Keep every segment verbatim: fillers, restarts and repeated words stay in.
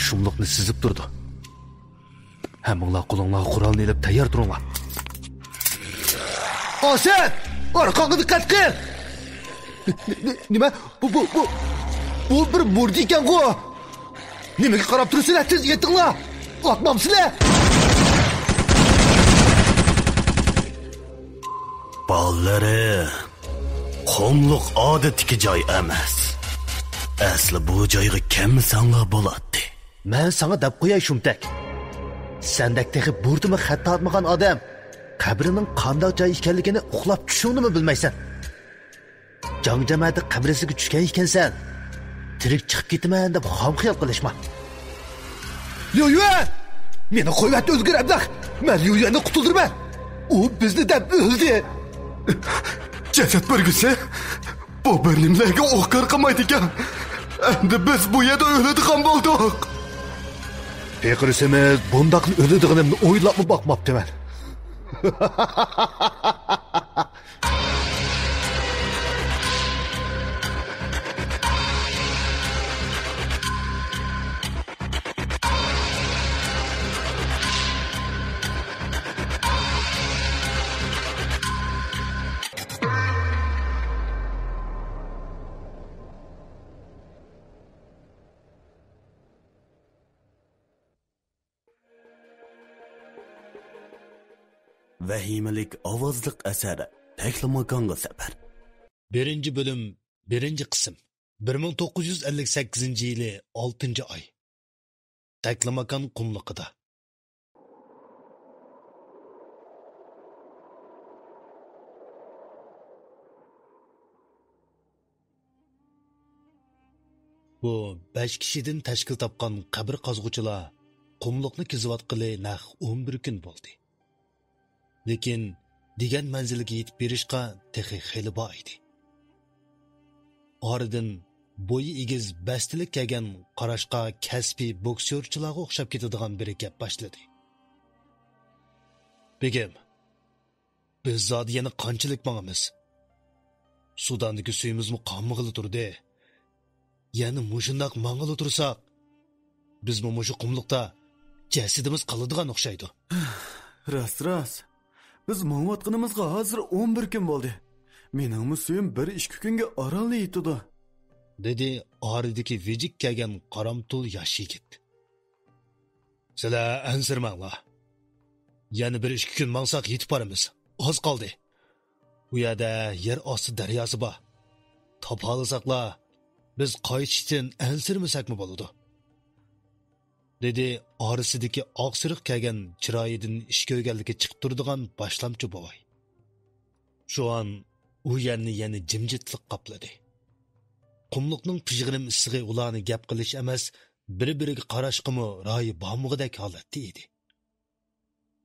شۇملۇقنى سىزىپ تۇرىدۇ. ھەممىڭلار قولۇڭلارغا قورالنى ئېلىپ تەييار تۇرۇڭلار. ئاسەن! ئارقاڭغا دىققەت قىل! نېمە؟ بۇ، بۇ، بۇ، بۇ بىر مۇردە ئىكەنغۇ! نېمىگە قاراپ تۇرىسىلەر؟ تېز ئېتىڭلار! ئاتمامسىلەر؟ بالىلىرى، قۇملۇق ئادەتتىكى جاي ئەمەس. ئەسلى بۇ جايغا كەلمىسەڭلار بولاتتى. مەن ساڭا دەپ قوياي، شۇمتەك. سەندەك تېخى بۇرۇتىمۇ خەت تارتمىغان ئادەم قەبرىنىڭ قانداق جاي ئىكەنلىكىنى ئۇخلاپ چۈشۈڭدىمۇ بىلمەيسەن. جاڭ جامائىتى قەبرىسىگە چۈشكەن ئىكەنسەن، تىرىك چىقىپ كېتىمەن دەپ خام خىيال قىلىشما. ليۇ يۈەن! مېنى قويۇۋەت ئۆلگۈر ئەبلەخ! مەن ليۇ يۈەننى قۇتۇلدۇرىمەن! ئۇ بىزنى دەپ ئۆلدى! جەسەت بەرگۈسى! بۇ بىر نېمىلەرگە ئوقار قىلمايدىكەن! ئەمدى بىز بۇ يەردە ئۆلىدىغان بولدۇق! پېقىر سېمىز بۇنداق ئۆلىدىغىنىمنى ئويلاپمۇ باقماپتىمەن. ۋەھىمىلىك ئاۋازلىق ئەسەر، تەكلىماكانغا سەپەر. بىرىنچى بۆلۈم، بىرىنچى قىسىم. بىر مىڭ توققۇز يۈز ئەللىك سەككىزىنچى يىلى ئالتىنچى ئاي. تەكلىماكان قۇملۇقىدا. بۇ بەش كىشىدىن تەشكىل تاپقان قەبرە قازغۇچىلار قۇملۇقنى كېزىۋاتقىلى نەق ئون بىر كۈن بولدى. لېكىن دېگەن مەنزىلگە يېتىپ بېرىشقا تېخى خېلى بار ئىدى. ئارىدىن بويى ئېگىز، بەستلىك كەلگەن، قاراشقا كەسپىي بوكسيورچىلارغا ئوخشاپ كېتىدىغان بىرى گەپ باشلىدى. بېگىم، بىز زادى يەنە قانچىلىك ماڭىمىز؟ سۇداندىكى سۈيىمىزمۇ قانمىغىلى تۇردى. يەنە مۇشۇنداق ماڭغىلى تۇرساق، بىزمۇ مۇشۇ قۇملۇقتا جەسىتىمىز قالىدىغان ئوخشايدۇ. راست، راست. بىز ماڭىۋاتقىنىمىزغا ھازىر ئون بىر كۈن بولدى. مېنىڭمۇ سۈيۈم بىر ئىككى كۈنگە ئارانلا يېتىدۇ. دېدى ئارىدىكى ۋىجىك كەلگەن قارامتۇل ياش يىگىت. سىلەر ئەنسىرىمەڭلار. يەنە بىر ئىككى كۈن ماڭساق يېتىپ بارىمىز. ئاز قالدى. ئۇ يەردە يەر ئاستى دەرياسى بار. تاپالىساقلا، بىز قايتىشتىن ئەنسىرىمىسەكمۇ بولىدۇ. دېدى ئارىسىدىكى ئاق سېرىق كەلگەن، چىرايىدىن ئىش كۆرگەنلىكى چىقىپ تۇرىدىغان باشلامچى بوۋاي. شۇ ئان ئۇ يەرنى يەنە جىمجىتلىق قاپلىدى. قۇملۇقنىڭ پىژغىرىم ئىسسىقى ئۇلارنى گەپ قىلىش ئەمەس، بىر-بىرىگە قاراشقىمۇ رايى بارمىغۇدەك ھالەتتە ئىدى.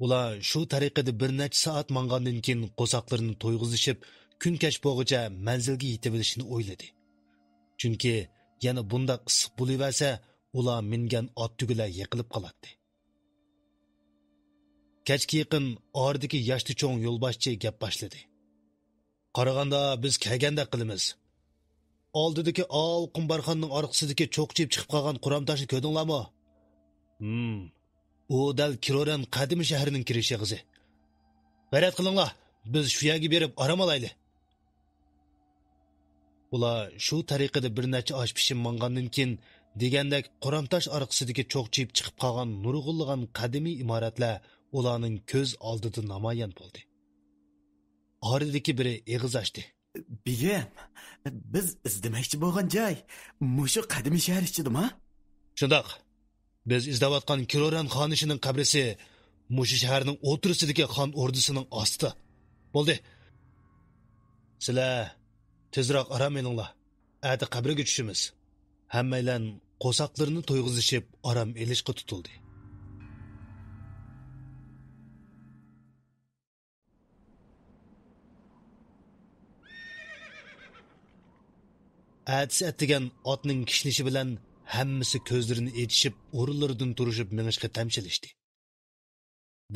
ئۇلار شۇ تەرىقىدە بىر نەچچە سائەت ماڭغاندىن كېيىن، قورساقلىرىنى تويغۇزۇشۇپ، كۈن كەچ بولغۇچە مەنزىلگە يېتىۋېلىشنى ئويلىدى. چۈنكى يەنە بۇنداق ئىسسىق بولۇۋەرسە، ئۇلار مىنگەن ئات تۈگىلەر يىقىلىپ قالاتتى. كەچكە يېقىن ئارىدىكى ياشتا چوڭ يولباشچى گەپ باشلىدى. قارىغاندا بىز كەلگەندەك قىلىمىز. ئالدىدىكى ئاۋۇ قۇمبارخانىنىڭ ئارقىسىدىكى چوقچىيىپ چىقىپ قالغان قۇرام تاشنى كۆردۈڭلارمۇ؟ ھىم، ئۇ دەل كىرورەن قەدىمىي شەھىرىنىڭ كىرىش ئېغىزى. غەيرەت قىلىڭلار، بىز شۇ يەرگە بېرىپ ئارام ئالايلى. ئۇلار شۇ تەرىقىدە بىر نەچچە ئاش پىشىم ماڭغاندىن كېيىن، دېگەندەك قۇرام تاش ئارقىسىدىكى چوقچىيىپ چىقىپ قالغان نۇرغۇنلىغان قەدىمىي ئىمارەتلەر ئۇلارنىڭ كۆز ئالدىدا نامايان بولدى. ئارىدىكى بىرى ئېغىز ئاچتى. بېگىم، بىز ئىزدىمەكچى بولغان جاي مۇشۇ قەدىمىي شەھەر ئىچىدىما؟ شۇنداق. بىز ئىزدەۋاتقان كىرورەن خانىشىنىڭ قەبرىسى مۇشۇ شەھەرنىڭ ئوتتۇرىسىدىكى خان ئوردىسىنىڭ ئاستىدا. بولدى. سىلەر تېزراق ئارام ئېلىڭلار. ئەتە قەبرىگە چۈشىمىز. ھەممەيلەن قورساقلىرىنى تويغۇزۇشۇپ ئارام ئېلىشقا تۇتۇلدى. ئەتىسى ئەتىگەن ئاتنىڭ كىشنىشى بىلەن ھەممىسى كۆزلىرىنى ئېچىشىپ، ئورۇنلىرىدىن تۇرۇشۇپ مېڭىشقا تەمشىلىشتى.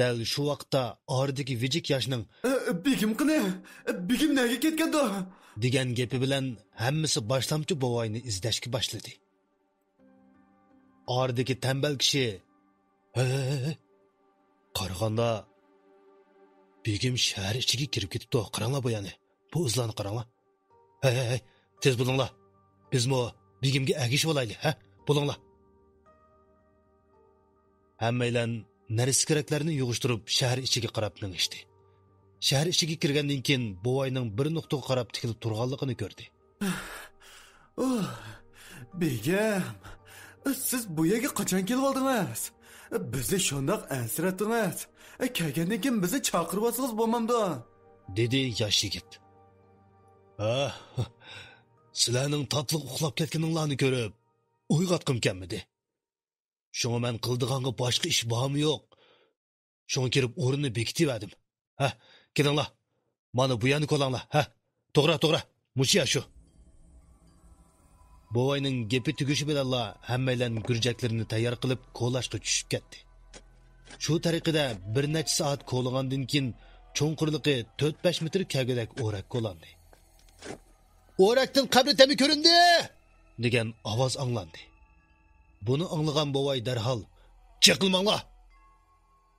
دەل شۇ ۋاقىتتا ئارىدىكى ۋىجىك ياشنىڭ، «ئە، بېگىم قېنى؟ بېگىم نەگە كەتكەندۇ؟» دېگەن گېپى بىلەن ھەممىسى باشلامچى بوۋاينى ئىزدەشكە باشلىدى. ئارىدىكى تەمبەل كىشى، ھەي، ھەي، ھەي، ھەي. قارىغاندا، بېگىم شەھەر ئىچىگە كىرىپ كېتىپتۇ. قاراڭلار بۇ يەرنى. بۇ ئىزلارنى قاراڭلار. ھەي، ھەي، ھەي، تېز بولۇڭلار. بىزمۇ بېگىمگە ئەگىشىۋالايلى، ھە؟ بولۇڭلار. ھەممەيلەن نەرسە-كېرەكلەرنى يىغىشتۇرۇپ، شەھەر ئىچىگە قاراپ مېڭىشتى. شەھەر ئىچىگە كىرگەندىن كېيىن، بوۋاينىڭ بىر نۇقتىغا قاراپ تىكىلىپ تۇرغانلىقىنى كۆردى. ئۇھ، بېگىم، سىز بۇ يەرگە قاچان كېلىۋالدىڭىز؟ بىزنى شۇنداق ئەنسىرەتتىڭىز. كەلگەندىن كېيىن بىزنى چاقىرىۋالسىڭىز بولمامدۇ؟ دېدى ياش يىگىت. ھە، سىلەرنىڭ تاتلىق ئۇخلاپ كەتكىنىڭلارنى كۆرۈپ، ئويغاتقۇم كەلمىدى. شۇڭا مەن قىلىدىغانغا باشقا ئىش بارمۇ يوق؟ شۇڭا كىرىپ ئورۇننى بېكىتىۋەردىم. ھە، كېلىڭلار. مانا بۇ يەرنى كولاڭلار. ھە، توغرا، توغرا. مۇشۇ يەر شۇ. بوۋاينىڭ گېپى تۈگىشى بىلەنلا ھەممەيلەن گۈرجەكلىرىنى تەييار قىلىپ، كولاچقا چۈشۈپ كەتتى. شۇ تەرىقىدە بىر نەچچە سائەت كولىغاندىن كېيىن، چوڭقۇرلۇقى تۆت-بەش مېتىر كەلگۈدەك ئورەك كولاندى. «ئورەكتىن قەبرە تېمى كۆرۈندى!» دېگەن ئاۋاز ئاڭلاندى. بۇنى ئاڭلىغان بوۋاي دەرھال، «چېقىلماڭلار!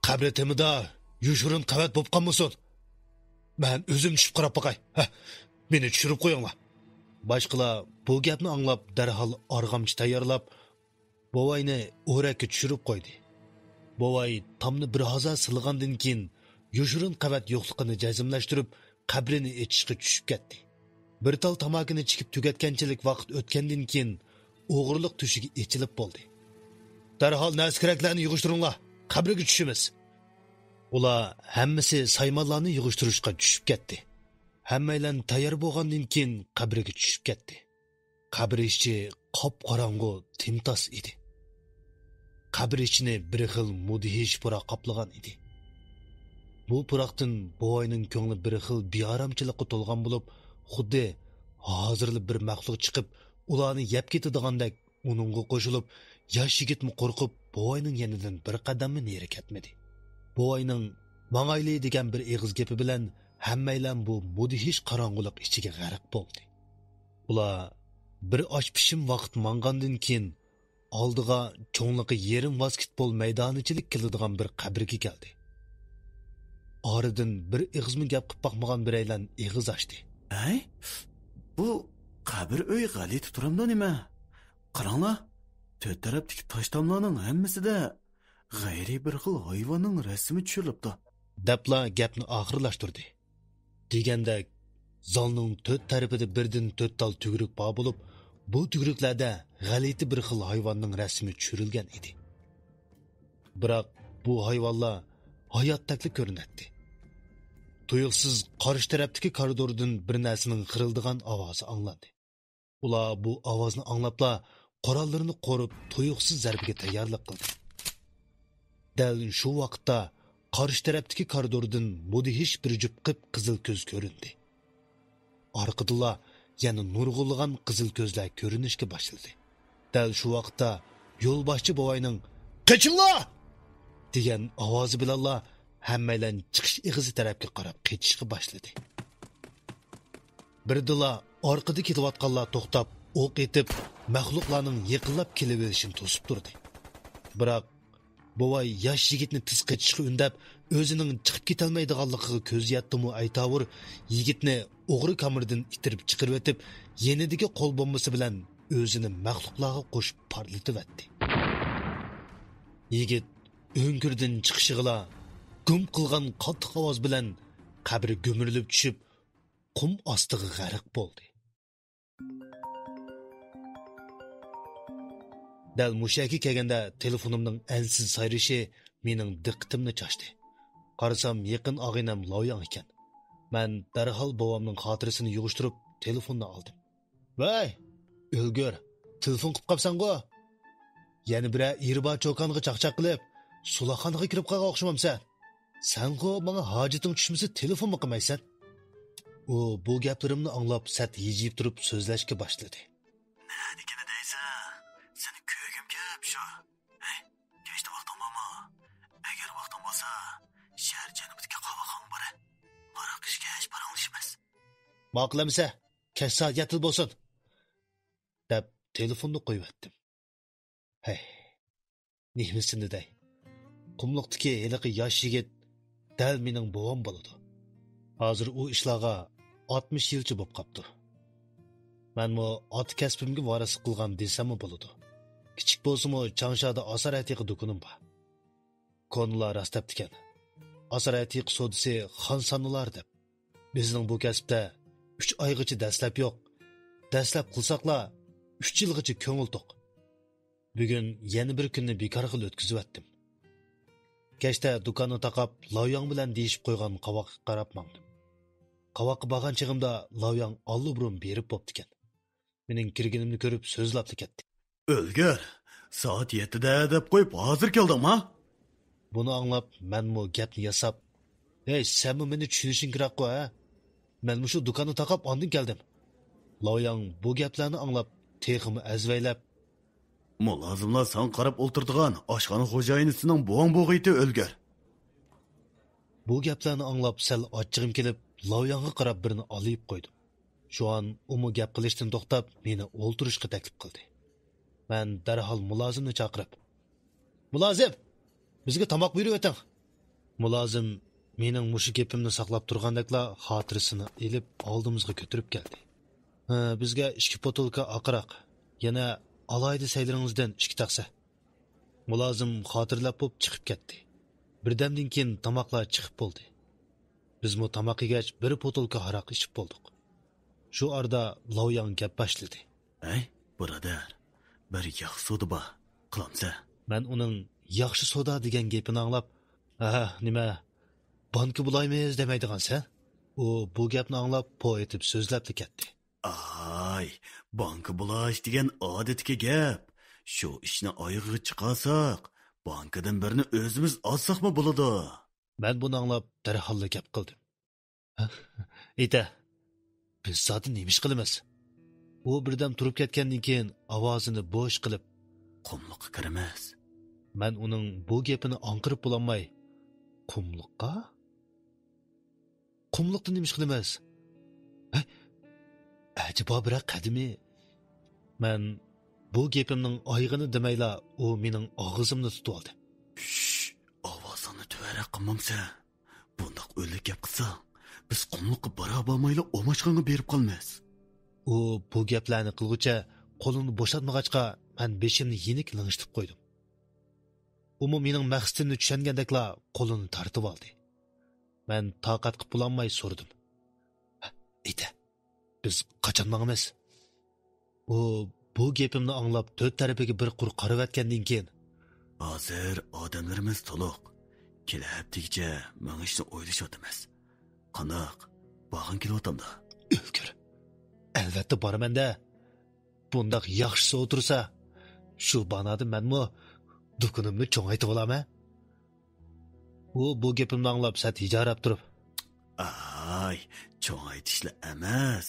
قەبرە تېمىدا يوشۇرۇن قەۋەت بولۇپ قالمىسۇن! مەن ئۆزۈم چۈشۈپ قاراپ باقاي! ھە، مېنى چۈشۈرۈپ قويۇڭلار!» باشقىلار بۇ گەپنى ئاڭلاپ، دەرھال ئارغامچا تەييارلاپ، بوۋاينى ئورەككە چۈشۈرۈپ قويدى. بوۋاي تامنى بىر ھازا سىلىغاندىن كېيىن، يوشۇرۇن قەۋەت يوقلۇقىنى جەزملەشتۈرۈپ، قەبرىنى ئېچىشقا چۈشۈپ كەتتى. بىر تال تاماكىنى چېكىپ تۈگەتكەنچىلىك ۋاقىت ئۆتكەندىن كېيىن، ئوغرىلىق تۆشۈكى ئېچىلىپ بولدى. «دەرھال نەرسە-كېرەكلەرنى يىغىشتۇرۇڭلار، قەبرىگە چۈشىمىز!» ئۇلار ھەممىسى سايمانلارنى يىغىشتۇرۇشقا چۈشۈپ كەتتى. ھەممەيلەن تەييار بولغاندىن كېيىن، قەبرىگە چۈشۈپ كەتتى. قەبرە ئىچى قاپقاراڭغۇ، تىمتاس ئىدى. قەبرە ئىچىنى بىر خىل مۇدھىش پۇراق قاپلىغان ئىدى. بۇ پۇراقتىن بوۋاينىڭ كۆڭلى بىر خىل بىئارامچىلىققا تولغان بولۇپ، خۇددى ھازىرلا بىر مەخلۇق چىقىپ، ئۇلارنى يەپ كېتىدىغاندەك ئۇنىڭغا قوشۇلۇپ، ياش يىگىتمۇ قورقۇپ، بوۋاينىڭ يېنىدىن بىر قەدەممۇ نېرى كەتمىدى. بوۋاينىڭ «ماڭايلى» دېگەن بىر ئېغىز گېپى بىلەن ھەممەيلەن بۇ مۇدھىش قاراڭغۇلۇق ئىچىگە غەرق بولدى. ئۇلار بىر ئاچ پىشىم ۋاقىت ماڭغاندىن كېيىن، ئالدىغا چوڭلۇقى يېرىم ۋاسكېتبول مەيدانىچىلىك كېلىدىغان بىر قەبرىگە كەلدى. ئارىدىن بىر ئېغىزمۇ گەپ قىپ باقمىغان بىرەيلەن ئېغىز ئاچتى. ھەي، بۇ قەبرە ئۆي غەلىتە تۇرامدۇ نېمە؟ قاراڭلار، تۆت تەرەپتىكى تاش تاملارنىڭ ھەممىسىدە غەيرىي بىر خىل ھايۋاننىڭ رەسىمى چۈشۈرۈلۈپتۇ. دەپلا گەپنى ئاخىرلاشتۇردى. دېگەندەك، زالنىڭ تۆت تەرىپىدە بىردىن تۆت تال تۈگرۈك بار بولۇپ، بۇ تۈگرۈكلەردە غەلىتە بىر خىل ھايۋاننىڭ رەسىمى چۈشۈرۈلگەن ئىدى. بىراق، بۇ ھايۋانلار ھاياتتەكلا كۆرۈنەتتى. تۇيۇقسىز قارشى تەرەپتىكى كارىدوردىن بىر نەرسىنىڭ خىرىلدىغان ئاۋازى ئاڭلاندى. ئۇلار بۇ ئاۋازنى ئاڭلاپلا، قوراللىرىنى قورۇپ، تۇيۇقسىز زەربىگە تەييارلىق قىلدى. دەل شۇ ۋاقىتتا قارشى تەرەپتىكى كارىدوردىن مۇدھىش بىر جۈپ قىپقىزىل كۆز كۆرۈندى. ئارقىدىنلا يەنە نۇرغۇنلىغان قىزىل كۆزلەر كۆرۈنۈشكە باشلىدى. دەل شۇ ۋاقىتتا يولباشچى بوۋاينىڭ «قېچىڭلار!» دېگەن ئاۋازى بىلەنلا ھەممەيلەن چىقىش ئېغىزى تەرەپكە قاراپ قېچىشقا باشلىدى. بىردىنلا ئارقىدا كېتىۋاتقانلار توختاپ، ئوق ئېتىپ، مەخلۇقلارنىڭ يېقىنلاپ كېلىۋېلىشىنى توسۇپ تۇردى. بىراق، بوۋاي ياش يىگىتنى تېز قېچىشقا ئۈندەپ، ئۆزىنىڭ چىقىپ كېتەلمەيدىغانلىقىغا كۆزى يەتتىمۇ ئەيتاۋۇر، يىگىتنى ئوغرى كامىرىدىن ئىتتىرىپ چىقىرىۋېتىپ، يېنىدىكى قول بومبىسى بىلەن ئۆزىنى مەخلۇقلارغا قوشۇپ پارتلىتىۋەتتى. يىگىت ئۆڭكۈردىن چىقىشىغىلا، گۈم قىلغان قاتتىق ئاۋاز بىلەن قەبرە گۈمۈرۈلۈپ چۈشۈپ، قۇم ئاستىغا غەرق بولدى. دەل مۇشۇ يەرگە كەلگەندە تېلېفونۇمنىڭ ئەنسىز سايرىشى مېنىڭ دىققىتىمنى چاچتى. قارىسام، يېقىن ئاغىنەم لاۋياڭ ئىكەن. مەن دەرھال بوۋامنىڭ خاتىرىسىنى يىغىشتۇرۇپ، تېلېفوننى ئالدىم. ۋەي، ئۆلگۈر، تېلېفون قىپ قاپسەنغۇ؟ يەنە بىرەر ئېرى بار چوكانغا چاقچاق قىلىپ، سولاقخانىغا كىرىپ قالغان ئوخشىمامسەن؟ سەنغۇ ماڭا ھاجىتىڭ چۈشمىسە تېلېفونمۇ قىلمايسەن. ئۇ بۇ گەپلىرىمنى ئاڭلاپ سەت ھىجىيىپ تۇرۇپ سۆزلەشكە باشلىدى. نەدىكىنى دەيسەن؟ سېنى كۆرگۈم كەپ شۇ. ھەي، كەچتە ۋاقتىڭ بارمۇ؟ ئەگەر ۋاقتىڭ بولسا، شەھەر جەنۇبىدىكى قاۋاقخانىغا بارە. ھاراق ئىچكەچ پاراڭلىشىمىز. ماقۇل ئەمىسە، كەچ سائەت يەتتىدە بولسۇن. دەپ تېلېفوننى قويۇۋەتتىم. ھەي، نېمىسىنى دەي؟ قۇملۇقتىكى ھېلىقى ياش يىگىت دەل مېنىڭ بوۋام بولىدۇ. ھازىر ئۇ ئىشلارغا ئاتمىش يىلچە بوپ قاپتۇ. مەنمۇ ئاتا كەسپىمگە ۋارىسلىق قىلغان دېسەممۇ بولىدۇ. كىچىك بولسىمۇ چاڭشادا ئاسار ئەتىقە دۇكىنىم بار. كونىلار راست دەپتىكەن. ئاسار ئەتىقە سودىسى خان سانىلار دەپ. بىزنىڭ بۇ كەسىپتە ئۈچ ئايغىچە دەسلەپ يوق. دەسلەپ قىلساقلا، ئۈچ يىلغىچە كۆڭۈل توق. بۈگۈن يەنە بىر كۈننى بىكارغىلا ئۆتكۈزۈۋەتتىم. كەچتە دۇكاننى تاقاپ، لاۋياڭ بىلەن دېيىشىپ قويغان قاۋاققا قاراپ ماڭدىم. قاۋاققا بارغان چېغىمدا لاۋياڭ ئاللىبۇرۇن بېرىپ بوپتىكەن. مېنىڭ كىرگىنىمنى كۆرۈپ سۆزلاپلا كەتتى. ئۆلگۈر، سائەت يەتتىدە دەپ قويۇپ، ھازىر كەلدىڭما؟ بۇنى ئاڭلاپ، مەنمۇ گەپنى ياساپ، ھەي، سەنمۇ مېنى چۈشىنىشىڭ كېرەكقۇ، ھە؟ مەن مۇشۇ دۇكاننى تاقاپ ئاندىن كەلدىم. لاۋياڭ بۇ گەپلەرنى ئاڭلاپ، تېخىمۇ ئەزۋەيلەپ، مۇلازىملار ساڭا قاراپ ئولتۇرىدىغان ئاشخانا خوجايىنى سېنىڭ بوۋاڭ بولغىيتى، ئۆلگۈر. بۇ گەپلەرنى ئاڭلاپ سەل ئاچچىقىم كېلىپ، لاۋياڭغا قاراپ بىرنى ئالىيىپ قويدۇم. شۇئان ئۇمۇ گەپ قىلىشتىن توختاپ، مېنى ئولتۇرۇشقا تەكلىپ قىلدى. مەن دەرھال مۇلازىمنى چاقىرىپ، مۇلازىم! بىزگە تاماق بۇيرۇۋېتىڭ! مۇلازىم مېنىڭ مۇشۇ گېپىمنى ساقلاپ تۇرغاندەكلا خاتىرىسىنى ئېلىپ ئالدىمىزغا كۆتۈرۈپ كەلدى. ھە، بىزگە ئىككى پوتۇلكا ئاقىراق، يەنە ئالاھىدە سەيلىرىڭىزدىن ئىككى تەخسە. مۇلازىم خاتىرىلەپ بوپ چىقىپ كەتتى. بىردەمدىن كېيىن تاماقلار چىقىپ بولدى. بىزمۇ تاماق يېگەچ بىر پوتۇلكا ھاراق ئىچىپ بولدۇق. شۇ ئارىدا لاۋياڭ گەپ باشلىدى. ھەي، بۇرادەر، بىر ياخشى سودا بار، قىلامسەن؟ مەن ئۇنىڭ ياخشى سودا دېگەن گېپىنى ئاڭلاپ، ھە، نېمە، بانكا بۇلايمىز دەمەيدىغانسەن؟ ئۇ بۇ گەپنى ئاڭلاپ پو ئېتىپ سۆزلەپلا كەتتى. ئاي، بانكا بۇلاش دېگەن ئادەتتىكى گەپ. شۇ ئىشنى ئايىغىغا چىقارساق، بانكىدىن بىرنى ئۆزىمىز ئالساقمۇ بولىدۇ. مەن بۇنى ئاڭلاپ دەرھاللا گەپ قىلدىم. ئېيتە، بىز زادى نېمە ئىش قىلىمىز؟ ئۇ بىردەم تۇرۇپ كەتكەندىن كېيىن ئاۋازىنى بوش قىلىپ، قۇملۇققا كىرىمىز. مەن ئۇنىڭ بۇ گېپىنى ئاڭقىرىپ بولالماي، قۇملۇققا؟ قۇملۇقتا نېمە ئىش قىلىمىز؟ ھە؟ ئەجەبا بىرەر قەدىمىي؟ مەن بۇ گېپىمنىڭ ئايىغىنى دېمەيلا، ئۇ مېنىڭ ئاغزىمنى تۇتۇۋالدى. شش، ئاۋازىڭنى تۆۋەنرەك قىلمامسەن؟ بۇنداق ئۆلۈك گەپ قىلساڭ، بىز قۇملۇققا بارا بارمايلا ئوماچقاڭغا بېرىپ قالىمىز. ئۇ بۇ گەپلەرنى قىلغۇچە قولىنى بوشاتمىغاچقا، مەن بېشىمنى يېنىك لىڭشىتىپ قويدۇم. ئۇمۇ مېنىڭ مەقسىتىمنى چۈشەنگەندەكلا قولىنى تارتىۋالدى. مەن تاقەت قىلىپ بولالماي سورىدىم. ئېيتە، بىز قاچان ماڭىمىز؟ ئۇ بۇ گېپىمنى ئاڭلاپ تۆت تەرىپىگە بىر قۇر قارىۋەتكەندىن كېيىن، ھازىر ئادەملىرىمىز تولۇق. كېلە ھەپتىگىچە مېڭىشنى ئويلىشىۋاتىمىز. قانداق؟ بارغىڭ كېلىۋاتامدۇ؟ ئۆلگۈر. ئەلۋەتتە بارىمەن-دە. بۇنداق ياخشىسى ئولتۇرسا، شۇ بانادا مەنمۇ دۇكىنىمنى چوڭايتىۋالامەن. ئۇ بۇ گېپىمنى ئاڭلاپ سەت ھىجاراپ تۇرۇپ، ئاي، چوڭايتىشلا ئەمەس،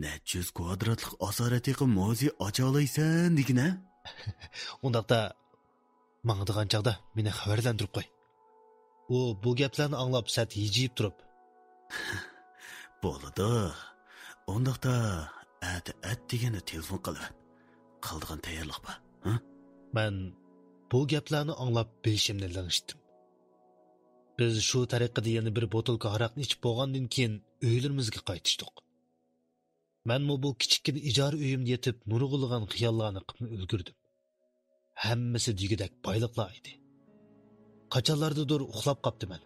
نەچچە يۈز كۋادراتلىق ئاسارەتىقە مۇزېي ئاچالايسەن دېگىنە. ئۇنداقتا ماڭىدىغان چاغدا مېنى خەۋەرلەندۈرۈپ قوي. ئۇ بۇ گەپلەرنى ئاڭلاپ سەت ھىجىيىپ تۇرۇپ، بولىدۇ. ئۇنداقتا ئەتە ئەتىگەندە تېلېفون قىلىۋەت. قىلىدىغان تەييارلىق بار، ھە؟ مەن بۇ گەپلەرنى ئاڭلاپ بېشىمنى لىڭشىتتىم. بىز شۇ تەرىقىدە يەنە بىر بوتۇلكا ھاراقنى ئىچىپ بولغاندىن كېيىن ئۆيلىرىمىزگە قايتىشتۇق. مەنمۇ بۇ كىچىككىنە ئىجارە ئۆيۈمدە يېتىپ نۇرغۇنلىغان خىياللارنى قىپمۇ ئۈلگۈردۈم. ھەممىسى دېگۈدەك بايلىقلار ئىدى. قاچانلاردىدۇر ئۇخلاپ قاپتىمەن.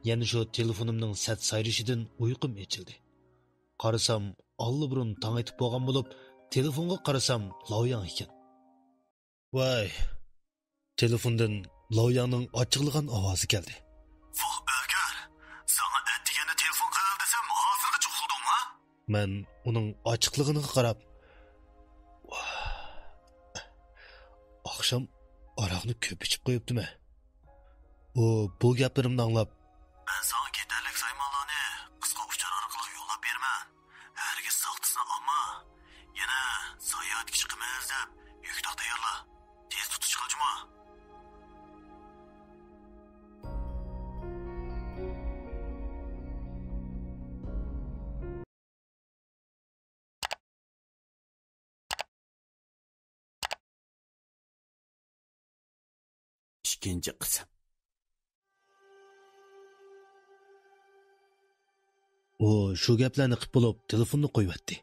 يەنە شۇ تېلېفونۇمنىڭ سەت سايرىشىدىن ئۇيقۇم ئېچىلدى. قارىسام، ئاللىبۇرۇن تاڭ ئېتىپ بولغان بولۇپ، تېلېفونغا قارىسام، لاۋياڭ ئىكەن. ۋاي! تېلېفوندىن لاۋياڭنىڭ ئاچچىقلىغان ئاۋازى كەلدى. ۋاھ ئۆلگۈر! ساڭا ئەتىگەندە تېلېفون قىلىۋەر دېسەم، ھازىرغىچە ئۇخلىدىڭمۇ؟ مەن ئۇنىڭ ئاچچىقلىغىنىغا قاراپ، ئاخشام ئاراقنى كۆپ ئىچىپ قويۇپتىمەن. ئۇ بۇ گەپلىرىمنى ئاڭلاپ، مەن ساڭا كېتەرلىك سايمانلارنى قىسقا ئۇچۇر ئارقىلىق يوللاپ بېرىمەن. ھەرگىز ساختىسىنى ئالما. يەنە ساياھەتكە چىقىمىز دەپ يۈك تاق تەييارلا. تېز تۇتۇش قىل جۇمۇ. ئىككىنچى قىسىم. ئۇ شۇ گەپلەرنى قىپ بولۇپ، تېلېفوننى قويۇۋەتتى.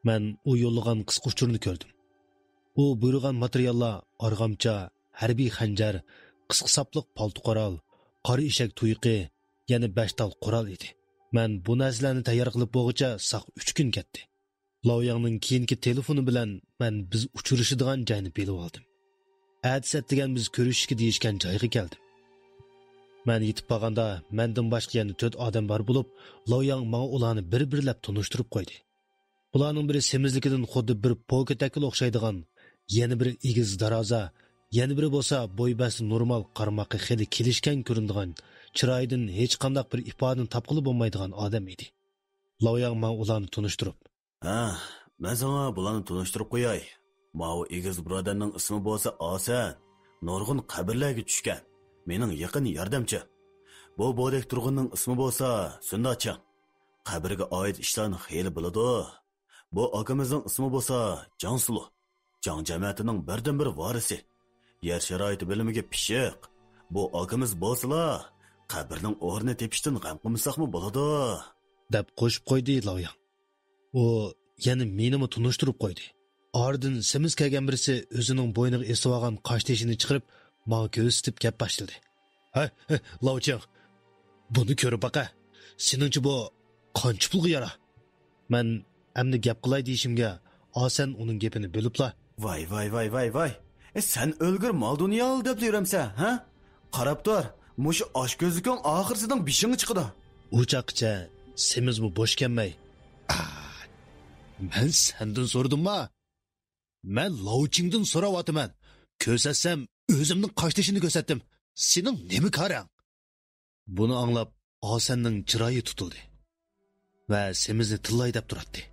مەن ئۇ يوللىغان قىسقا ئۇچۇرنى كۆردۈم. ئۇ بۇيرۇغان ماتېرىياللار ئارغامچا، ھەربىي خەنجەر، قىسقا ساپلىق پالتا قورال، قارا ئېشەك تۇيىقى، يەنە بەش تال قورال ئىدى. مەن بۇ نەرسىلەرنى تەييار قىلىپ بولغۇچە ساق ئۈچ كۈن كەتتى. لاۋياڭنىڭ كېيىنكى تېلېفونى بىلەن مەن بىز ئۇچرىشىدىغان جاينى بىلىۋالدىم. ئەتىسى ئەتىگەن بىز كۆرۈشۈشكە دېيىشكەن جايغا كەلدىم. مەن يېتىپ بارغاندا مەندىن باشقا يەنە تۆت ئادەم بار بولۇپ، لاۋياڭ ماڭا ئۇلارنى بىر-بىرلەپ تونۇشتۇرۇپ قويدى. ئۇلارنىڭ بىرى سېمىزلىكىدىن خۇددى بىر پوكىتەككىلا ئوخشايدىغان، يەنە بىرى ئېگىز دارازا، يەنە بىرى بولسا بوي بەستى نورمال، قارىماققا خېلى كېلىشكەن كۆرۈنىدىغان، چىرايىدىن ھېچقانداق بىر ئىپادىنى تاپقىلى بولمايدىغان ئادەم ئىدى. لاۋياڭ ماڭا ئۇلارنى تونۇشتۇرۇپ، ھە، مەن ساڭا بۇلارنى تونۇشتۇرۇپ قوياي. ماۋۇ ئېگىز بۇرادەرنىڭ ئىسمى بولسا ئاسەن. نۇرغۇن قەبرىلەرگە چۈشكەن. مېنىڭ يېقىن ياردەمچىم. بۇ بودەك تۇرغۇننىڭ ئىسمى بولسا سۈنداچىڭ. قەبرىگە ئائىت ئىشلارنى خېلى بىلىدۇ. بۇ ئاكىمىزنىڭ ئىسمى بولسا جاڭسۇلۇ. جاڭ جەمەتىنىڭ بىردىنبىر ۋارىسى. يەر شارائىتى بىلىمىگە پىششىق. بۇ ئاكىمىز بولسىلا، قەبرىنىڭ ئورنىنى تېپىشتىن غەم قىلمىساقمۇ بولىدۇ، دەپ قوشۇپ قويدى لاۋياڭ. ئۇ يەنە مېنىمۇ تونۇشتۇرۇپ قويدى. ئارىدىن سېمىز كەلگەن بىرسى ئۆزىنىڭ بوينىغا ئېسىۋالغان قاشتېشىنى چىقىرىپ، ماڭا كۆرسىتىپ گەپ باشلىدى. ھەي، ھەي، لاۋچىڭ، بۇنى كۆرۈپ باقە. سېنىڭچە بۇ قانچە پۇلغا يارا؟ مەن ئەمدى گەپ قىلاي دېيىشىمگە، ئاسەن ئۇنىڭ گېپىنى بۆلۈپلا، ۋاي، ۋاي، ۋاي، ۋاي، ۋاي. ئە، سەن ئۆلگۈر مال-دۇنيا ئال دەپلا يۈرەمسەن، ھە؟ قاراپ تۇر، مۇشۇ ئاچكۆزلۈكۈڭ ئاخىرى سېنىڭ بېشىڭغا چىقىدۇ. ئۇ چاغقىچە سېمىزمۇ بوش كەلمەي، ئا، مەن سەندىن سورىدىمما؟ مەن لاۋچىڭدىن سوراۋاتىمەن. كۆرسەتسەم، ئۆزۈمنىڭ قاشتېشىنى كۆرسەتتىم. سېنىڭ نېمە كارىڭ؟ بۇنى ئاڭلاپ، ئاسەننىڭ چىرايى تۇتۇلدى ۋە سېمىزنى تىللاي دەپ تۇراتتى.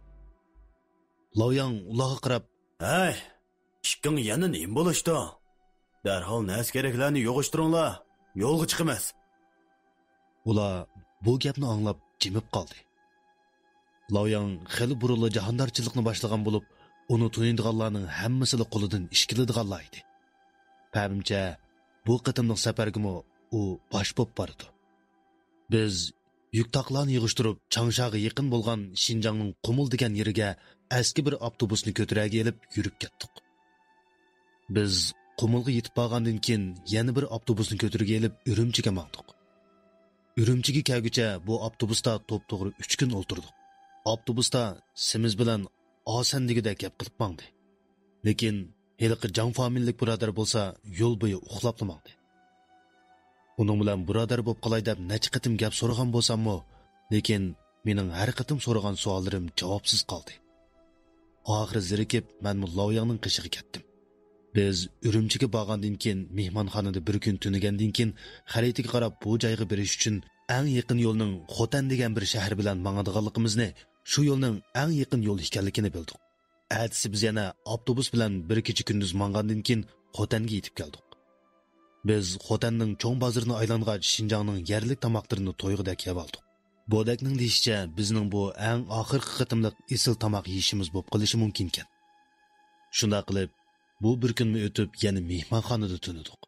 لاۋياڭ ئۇلارغا قاراپ، ھەي، ئىككىڭ يەنە نېمە بولۇشتۇڭ؟ دەرھال نەرسە-كېرەكلەرنى يىغىشتۇرۇڭلار، يولغا چىقىمىز. ئۇلار بۇ گەپنى ئاڭلاپ جىمىپ قالدى. لاۋياڭ خېلى بۇرۇنلا جاھاندارچىلىقنى باشلىغان بولۇپ، ئۇنى تونۇيدىغانلارنىڭ ھەممىسىلا قولىدىن ئىش كېلىدىغانلار ئىدى. پەمىمچە، بۇ قېتىملىق سەپەرگىمۇ ئۇ باش بولۇپ بارىدۇ. بىز يۈك تاقلارنى يىغىشتۇرۇپ، چاڭشاغا يېقىن بولغان شىنجاڭنىڭ قۇمۇل دېگەن يېرىگە ئەسكى بىر ئاپتوبۇسنى كۆتۈرەرگە ئېلىپ يۈرۈپ كەتتۇق. بىز قۇمۇلغا يېتىپ بارغاندىن كېيىن، يەنە بىر ئاپتوبۇسنى كۆتۈرگە ئېلىپ ئۈرۈمچىگە ماڭدۇق. ئۈرۈمچىگە كەلگۈچە بۇ ئاپتوبۇستا توپتوغرا ئۈچ كۈن ئولتۇردۇق. ئاپتوبۇستا سېمىز بىلەن ئاسەن دېگۈدەك گەپ قىلىپ ماڭدى. لېكىن ھېلىقى جاڭ فامىلىلىك بۇرادەر بولسا يول بويى ئۇخلاپلا ماڭدى. ئۇنىڭ بىلەن بۇرادەر بولۇپ قالاي دەپ نەچچە قېتىم گەپ سورىغان بولساممۇ، لېكىن مېنىڭ ھەر قېتىم سورىغان سوئاللىرىم جاۋابسىز قالدى. ئاخىرى زېرىكىپ، مەنمۇ لاۋياڭنىڭ قېشىغا كەتتىم. بىز ئۈرۈمچىگە بارغاندىن كېيىن، مېھمانخانىدا بىر كۈن تۈنىگەندىن كېيىن، خەرىتىگە قاراپ بۇ جايغا بېرىش ئۈچۈن ئەڭ يېقىن يولنىڭ خوتەن دېگەن بىر شەھەر بىلەن ماڭىدىغانلىقىمىزنى، شۇ يولنىڭ ئەڭ يېقىن يول ئىكەنلىكىنى بىلدۇق. ئەتىسى بىز يەنە ئاپتوبۇس بىلەن بىر كېچە-كۈندۈز ماڭغاندىن كېيىن خوتەنگە يېتىپ كەلدۇق. بىز خوتەننىڭ چوڭ بازىرىنى ئايلانغاچ، شىنجاڭنىڭ يەرلىك تاماقلىرىنى تويغۇدەك يەۋالدۇق. بودەكنىڭ دېيىشىچە، بىزنىڭ بۇ ئەڭ ئاخىرقى قېتىملىق ئېسىل تاماق يېيىشىمىز بولۇپ قېلىشى مۇمكىنكەن. شۇنداق قىلىپ، بۇ بىر كۈنمۇ ئۆتۈپ، يەنە مېھمانخانىدا تۈنىدۇق.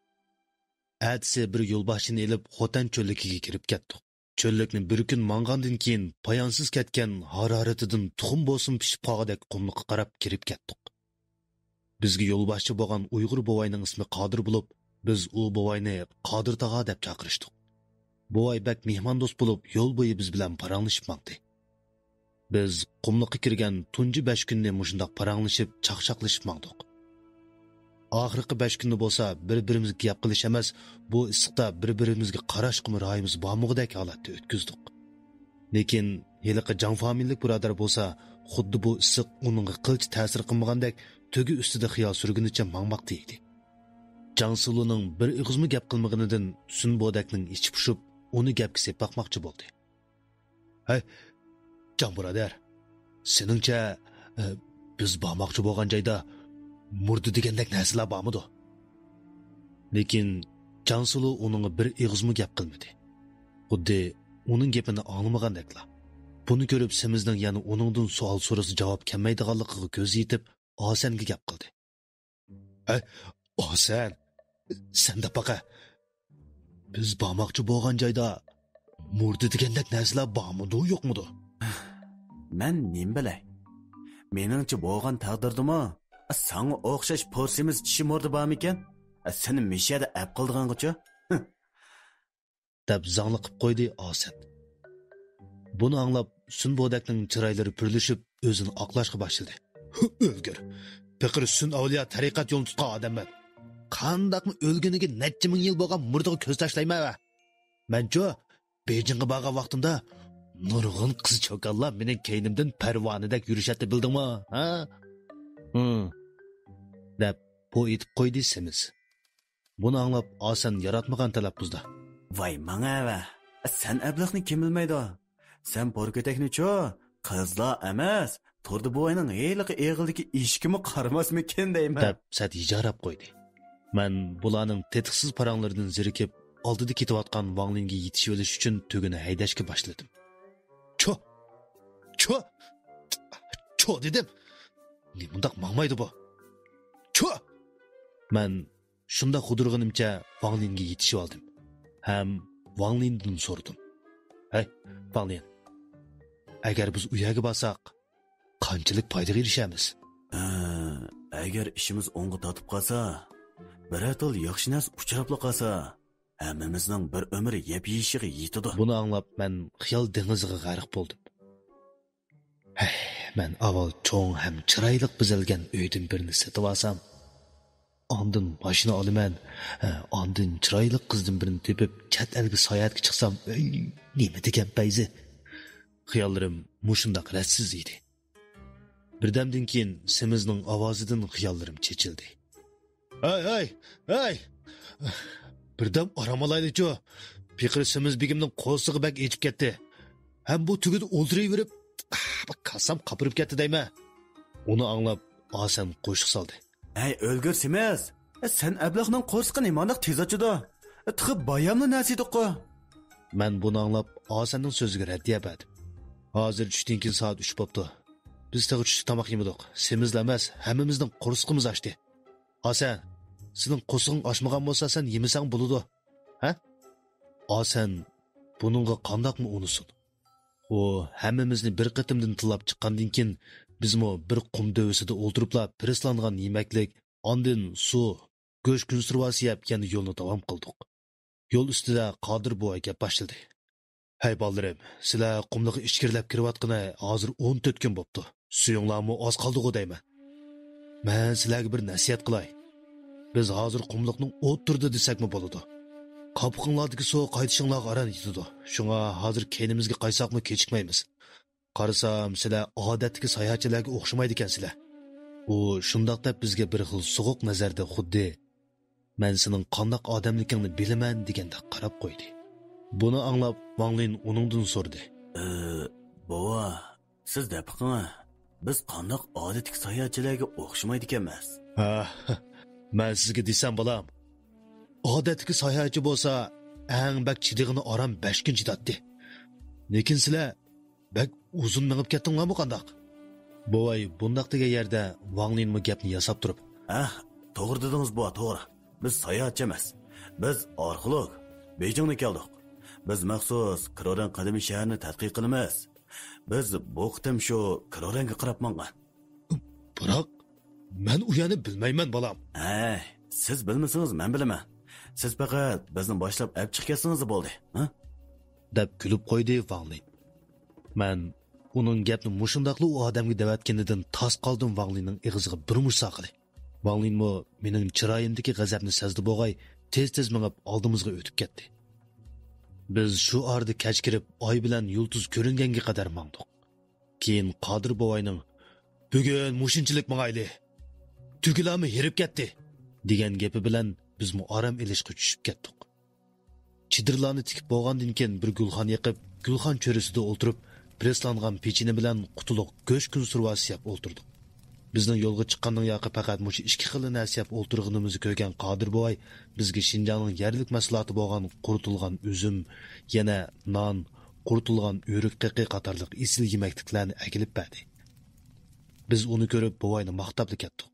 ئەتىسى بىر يولباشچىنى ئېلىپ، خوتەن چۆللۈكىگە كىرىپ كەتتۇق. چۆللۈكنى بىر كۈن ماڭغاندىن كېيىن، پايانسىز كەتكەن، ھارارىتىدىن تۇخۇم بولسىمۇ پىشىپ قالغۇدەك قۇملۇققا قاراپ كىرىپ كەتتۇق. بىزگە يولباشچى بولغان ئۇيغۇر بوۋاينىڭ ئىسمى قادىر بولۇپ، بىز ئۇ بوۋاينى قادىر تاغا دەپ چاقىرىشتۇق. بوۋاي بەك مېھماندوست بولۇپ، يول بويى بىز بىلەن پاراڭلىشىپ ماڭدى. بىز قۇملۇققا كىرگەن تۇنجى بەش كۈننى مۇشۇنداق پاراڭلىشىپ، چاقچاقلىشىپ ماڭدۇق. ئاخىرقى بەش كۈندە بولسا بىر-بىرىمىزگە گەپ قىلىش ئەمەس، بۇ ئىسسىقتا بىر-بىرىمىزگە قاراشقىمۇ رايىمىز بارمىغۇدەك ھالەتتە ئۆتكۈزدۇق. لېكىن ھېلىقى جاڭ فامىلىلىك بۇرادەر بولسا، خۇددى بۇ ئىسسىق ئۇنىڭغا قىلچە تەسىر قىلمىغاندەك، تۆگە ئۈستىدە خىيال سۈرگىنىچە ماڭماقتا ئىدى. جاڭ سىلۇنىڭ بىر ئېغىزمۇ گەپ قىلمىغىنىدىن سۈن بودەكنىڭ ئىچى پۇشۇپ، ئۇنى گەپكە سېلىپ باقماقچى بولدى. ھەي، جاڭ بۇرادەر، سېنىڭچە، ئە، بىز بارماقچى بولغان جايدا مۇردە دېگەندەك نەرسىلەر بارمىدۇ؟ لېكىن جاڭ سىلۇ ئۇنىڭغا بىر ئېغىزمۇ گەپ قىلمىدى. خۇددى ئۇنىڭ گېپىنى ئاڭلىمىغاندەكلا. بۇنى كۆرۈپ سېمىزنىڭ يەنە ئۇنىڭدىن سوئال سورىسا جاۋاب كەلمەيدىغانلىقىغا كۆزى يېتىپ، ئاسەنگە گەپ قىلدى. ھەي، ئاسەن، سەن دەپ باقە، بىز بارماقچى بولغان جايدا مۇردا دېگەندەك نەرسىلەر بارمىدۇ، يوقمىدۇ؟ مەن نېمە بىلەي؟ مېنىڭچە بولغان تەقدىردىمۇ، ساڭا ئوخشاش پورسىمىز چىشى مۇردا بارمىكەن؟ سېنى مىشەدە ئەپ قىلىدىغانغىچۇ؟ دەپ زاڭلىقىپ قويدى ئاسەن. بۇنى ئاڭلاپ، سۈن بودەكنىڭ چىرايلىرى پۈرلىشىپ، ئۆزىنى ئاقلاشقا باشلىدى. ھۇ، ئۆلگۈر! پېقىر سۈن ئەۋلىيا تەرىقەت يولىنى تۇتقان ئادەممەن. قانداقمۇ ئۆلگىنىگە نەچچە مىڭ يىل بولغان مۇردىغا كۆز تاشلايمەن ۋە؟ مەنچۇ، بېيجىڭغا بارغان ۋاقتىمدا نۇرغۇن قىز چوكانلار مېنىڭ كەينىمدىن پەرۋانىدەك يۈرۈشەتتى، بىلدىڭمۇ؟ ھە؟ ھىم. دەپ، پو ئېتىپ قويدى سېمىز. بۇنى ئاڭلاپ، ئاسەن ياراتمىغان تەلەپپۇزدا: ۋاي ماڭە ۋە! سەن ئەبلەخنى كىم بىلمەيدۇ؟ سەن پوركۆتەكنىچۇ، قىزلار ئەمەس، تۇردى بوۋاينىڭ ھېلىقى ئېغىلدىكى ئېشىكىمۇ قارىماسمىكىن دەيمەن. دەپ سەت ھىجاراپ قويدى. مەن بۇلارنىڭ تېتىقسىز پاراڭلىرىدىن زېرىكىپ، ئالدىدا كېتىۋاتقان ۋاڭلىنگە يېتىشىۋېلىش ئۈچۈن تۈگىنى ھەيدەشكە باشلىدىم. چو! چو! چو دېدىم! نېمانداق ماڭمايدۇ بۇ؟ چو! مەن شۇنداق خۇدۇرغىنىمچە ۋاڭلىنگە يېتىشىۋالدىم ھەم ۋاڭلىندىن سورىدىم: ھەي، ۋاڭلىن، ئەگەر بىز ئۇ يەرگە بارساق، قانچىلىك پايدىغا ئېرىشەرمىز؟ ھە، ئەگەر ئىشىمىز ئوڭغا تارتىپ قالسا، بىرەر تال ياخشى نەرسە ئۇچراپلا قالسا، ھەممىمىزنىڭ بىر ئۆمۈر يەپ يېيىشىغا يېتىدۇ. بۇنى ئاڭلاپ، مەن خىيال دېڭىزىغا غەرق بولدۇم. ھەي، مەن ئاۋۋال چوڭ ھەم چىرايلىق بېزەلگەن ئۆيدىن بىرنى سېتىۋالسام، ئاندىن ماشىنا ئالىمەن، ھە، ئاندىن چىرايلىق قىزدىن بىرنى تېپىپ، چەت ئەلگە ساياھەتكە چىقسام، ئەي، نېمە دېگەن پەيزى! خىياللىرىم مۇشۇنداق رەتسىز ئىدى. بىردەمدىن كېيىن سېمىزنىڭ ئاۋازىدىن خىياللىرىم چېچىلدى. ھەي، ھەي، ھەي! بىردەم ئارام ئالايلىچۇ. پېقىر سېمىز بېگىمنىڭ قورسىقى بەك ئېچىپ كەتتى. ھەم بۇ تۈگىدە ئولتۇرۇۋېرىپ، بىر كاسام قاپىرىپ كەتتى دەيمەن. ئۇنى ئاڭلاپ، ئاسەن قوشۇق سالدى. ھەي، ئۆلگۈر سېمىز! سەن ئەبلەخنىڭ قورسىقى نېمانداق تېز ئاچىدۇ؟ تېخى باياملا نەرسە ئىدۇققۇ. مەن بۇنى ئاڭلاپ، ئاسەننىڭ سۆزىگە رەددىيە بەردىم. ھازىر چۈشتىن كېيىن سائەت ئۈچ بوپتۇ. بىز تېخى چۈشلۈك تاماق يېمىدۇق. سېمىزلا ئەمەس، ھەممىمىزنىڭ قورسىقىمىز ئاچتى. ئاسەن، سېنىڭ قورسىقىڭ ئاچمىغان بولسا، سەن يېمىسەڭ بولىدۇ. ھە؟ ئاسەن بۇنىڭغا قانداقمۇ ئۇنىسۇن؟ ئۇ ھەممىمىزنى بىر قېتىمدىن تىللاپ چىققاندىن كېيىن، بىزمۇ بىر قۇم دۆۋىسىدە ئولتۇرۇپلا پىرېسلانغان يېمەكلىك، ئاندىن سۇ، گۆش كونسېرۋاسى يەپ يەنە يولنى داۋام قىلدۇق. يول ئۈستىدە قادىر بوۋاي گەپ باشلىدى. ھەي بالىلىرىم، سىلەر قۇملۇققا ئىچكىرىلەپ كىرىۋاتقىنى ھازىر ئون تۆت كۈن بوپتۇ. سۈيۈڭلارمۇ ئاز قالدىغۇ دەيمەن. مەن سىلەرگە بىر نەسىھەت قىلاي. بىز ھازىر قۇملۇقنىڭ ئوتتۇرىدا دېسەكمۇ بولىدۇ. قاپىقىڭلاردىكى سۇ قايتىشىڭلارغا ئاران يېتىدۇ. شۇڭا ھازىر كەينىمىزگە قايساقمۇ كېچىكمەيمىز. قارىسام، سىلەر ئادەتتىكى ساياھەتچىلەرگە ئوخشىمايدىكەنسىلەر. ئۇ شۇنداق دەپ بىزگە بىر خىل سوغۇق نەزەردە خۇددى مەن سېنىڭ قانداق ئادەملىكىڭنى بىلىمەن دېگەندەك قاراپ قويدى. بۇنى ئاڭلاپ، ۋاڭلىن ئۇنىڭدىن سورىدى. ئى، بوۋا، سىز دەپ بېقىڭە، بىز قانداق ئادەتتىكى ساياھەتچىلەرگە ئوخشىمايدىكەنمىز؟ ھە، مەن سىزگە دېسەم، بالام، ئادەتتىكى ساياھەتچى بولسا ئەڭ بەك چىدىغىنى ئاران بەش كۈن چىداتتى. لېكىن سىلەر بەك ئۇزۇن مېڭىپ كەتتىڭلارمۇ قانداق؟ بوۋاي بۇنداق دېگەن يەردە ۋاڭلىنمۇ گەپنى ياساپ تۇرۇپ. ھە، توغرا دېدىڭىز بوۋا، توغرا. بىز ساياھەتچى ئەمەس. بىز ئارخېئولوگ. بېيجىڭدىن كەلدۇق. بىز مەخسۇس كرورېن قەدىمىي شەھىرىنى تەتقىق قىلىمىز. بىز بۇ قېتىم شۇ كرورېنگە قاراپ ماڭغان. بىراق، مەن ئۇ يەرنى بىلمەيمەن، بالام. ھەي، سىز بىلمىسىڭىز، مەن بىلىمەن. سىز پەقەت بىزنى باشلاپ ئەپ چىقىپ كەتسىڭىزلا بولدى، ھە؟ دەپ كۈلۈپ قويدى ۋاڭلىن. مەن ئۇنىڭ گەپنى مۇشۇنداقلا ئۇ ئادەمگە دەۋەتكىنىدىن تاس قالدىم ۋاڭلىننىڭ ئېغىزىغا بىر مۇشت ساقىلى. ۋاڭلىنمۇ مېنىڭ چىرايىمدىكى غەزەپنى سەزدى بوغاي، تېز-تېز مېڭىپ ئالدىمىزغا ئۆتۈپ كەتتى. بىز شۇ ئارىدا كەچ كىرىپ، ئاي بىلەن يۇلتۇز كۆرۈنگەنگە قەدەر ماڭدۇق. كېيىن قادىر بوۋاينىڭ، «بۈگۈن مۇشۇنچىلىك ماڭايلى، تۈگىلەرمۇ ھېرىپ كەتتى» دېگەن گېپى بىلەن بىزمۇ ئارام ئېلىشقا چۈشۈپ كەتتۇق. چېدىرلارنى تىكىپ بولغاندىن كېيىن، بىر گۈلخان يېقىپ، گۈلخان چۆرىسىدە ئولتۇرۇپ، پىرېسلانغان پېچىنە بىلەن قۇتۇلۇق گۆش كونسېرۋاسى يەپ ئولتۇردۇق. بىزنىڭ يولغا چىققاندىن ياقى پەقەت مۇشۇ ئىككى خىللا نەرسە يەپ ئولتۇرغىنىمىزنى كۆرگەن قادىر بوۋاي بىزگە شىنجاڭنىڭ يەرلىك مەھسۇلاتى بولغان قۇرۇتۇلغان ئۈزۈم، يەنە نان، قۇرۇتۇلغان ئۆرۈك قېقى قاتارلىق ئېسىل يېمەكلىكلەرنى ئەكېلىپ بەردى. بىز ئۇنى كۆرۈپ، بوۋاينى ماختاپلا كەتتۇق.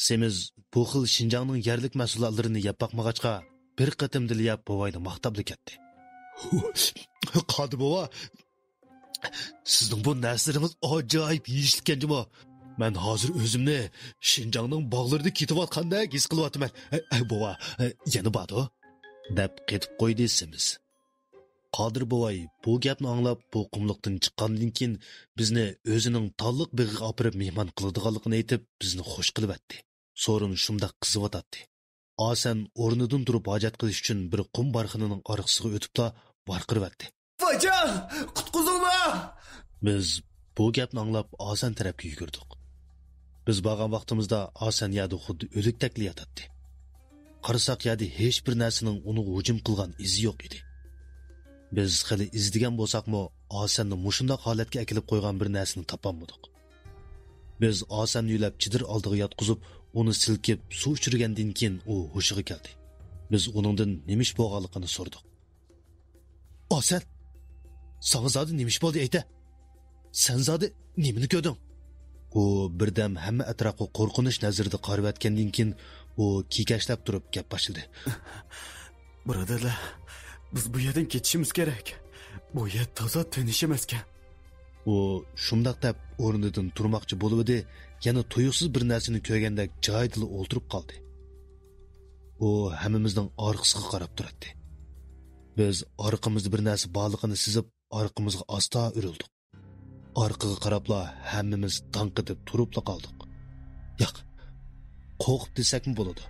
سېمىز بۇ خىل شىنجاڭنىڭ يەرلىك مەھسۇلاتلىرىنى يەپ باقمىغاچقا، بىر قېتىمدىلا يەپ بوۋاينى ماختاپلا كەتتى. قادىر بوۋا، سىزنىڭ بۇ نەرسىلىرىڭىز ئاجايىپ يېيىشلىككەن جۇمۇ. مەن ھازىر ئۆزۈمنى شىنجاڭنىڭ باغلىرىدا كېتىۋاتقاندەك ھېس قىلىۋاتىمەن. ئەي، ئەي، بوۋا، ئەي، يەنە باردۇ؟ دەپ قېتىپ قويدى سېمىز. قادىر بوۋاي بۇ گەپنى ئاڭلاپ، بۇ قۇملۇقتىن چىققاندىن كېيىن، بىزنى ئۆزىنىڭ تاللىق بېغىغا ئاپىرىپ مېھمان قىلىدىغانلىقىنى ئېيتىپ، بىزنى خۇش قىلىۋەتتى. سورۇن شۇنداق قىزىۋاتاتتى. ئاسەن ئورنىدىن تۇرۇپ ھاجەت قىلىش ئۈچۈن بىر قۇم بارخانىنىڭ ئارقىسىغا ئۆتۈپلا ۋارقىرىۋەتتى. ۋايجان، قۇتقۇزۇڭلار! بىز بۇ گەپنى ئاڭلاپ ئاسەن تەرەپكە يۈگۈردۇق. بىز بارغان ۋاقتىمىزدا ئاسەن يەردە خۇددى ئۆلۈكتەكلا ياتاتتى. قارىساق يەردە ھېچبىر نەرسىنىڭ ئۇنىڭغا ھۇجۇم قىلغان ئىزى يوق ئىدى. بىز خېلى ئىزدىگەن بولساقمۇ، ئاسەننى مۇشۇنداق ھالەتكە ئەكېلىپ قويغان بىر نەرسىنى تاپالمىدۇق. بىز ئاسەننى يۆلەپ چېدىر ئالدىغا ياتقۇزۇپ، ئۇنى سىلكىپ سۇ ئىچۈرگەندىن كېيىن ئۇ ھوشىغا كەلدى. بىز ئۇنىڭدىن نېمە ئىش بولغانلىقىنى سورىدۇق. ئاسەن، ساڭا زادى نېمە ئىش بولدى ئېيتە؟ سەن زادى نېمىنى كۆردۈڭ؟ ئۇ بىردەم ھەممە ئەتراپقا قورقۇنچ نەزىرىدە قارىۋەتكەندىن كېيىن، ئۇ كېكەچلەپ تۇرۇپ گەپ باشلىدى. بۇرادەرلەر، بىز بۇ يەردىن كېتىشىمىز كېرەك. بۇ يەر تازا تىنچ ئەمەسكەن. ئۇ شۇنداق دەپ ئورنىدىن تۇرماقچى بولۇۋىدى، يەنە تۇيۇقسىز بىر نەرسىنى كۆرگەندەك جايىدىلا ئولتۇرۇپ قالدى. ئۇ ھەممىمىزنىڭ ئارقىسىغا قاراپ تۇراتتى. بىز ئارقىمىزدا بىر نەرسە بارلىقىنى سېزىپ، ئارقىمىزغا ئاستا ئۆرۈلدۇق. ئارقىغا قاراپلا ھەممىمىز داڭ قېتىپ تۇرۇپلا قالدۇق. ياق، قورقۇپ دېسەكمۇ بولىدۇ.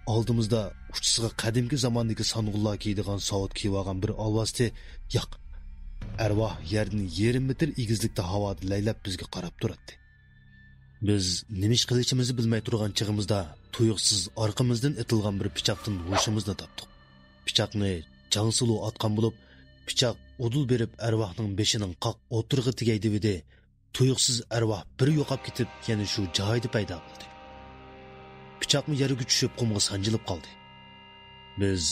ئالدىمىزدا ئۇچىسىغا قەدىمكى زاماندىكى سانغۇنلار كىيىدىغان ساۋۇت كىيىۋالغان بىر ئالۋاستى، ياق، ئەرۋاھ يەردىن يېرىم مېتىر ئېگىزلىكتە ھاۋادا لەيلەپ بىزگە قاراپ تۇراتتى. بىز نېمە ئىش قىلىشىمىزنى بىلمەي تۇرغان چېغىمىزدا، تۇيۇقسىز ئارقىمىزدىن ئېتىلغان بىر پىچاقتىن ھوشىمىزنى تاپتۇق. پىچاقنى جاڭسىلۇ ئاتقان بولۇپ، پىچاق ئۇدۇل بېرىپ ئەرۋاھنىڭ بېشىنىڭ قاق ئوتتۇرىغا تېگەي دېۋىدى. تۇيۇقسىز ئەرۋاھ بىر يوقاپ كېتىپ، يەنە شۇ جايىدا پەيدا بولدى. پىچاقمۇ يەرگە چۈشۈپ، قۇمغا سانجىلىپ قالدى. بىز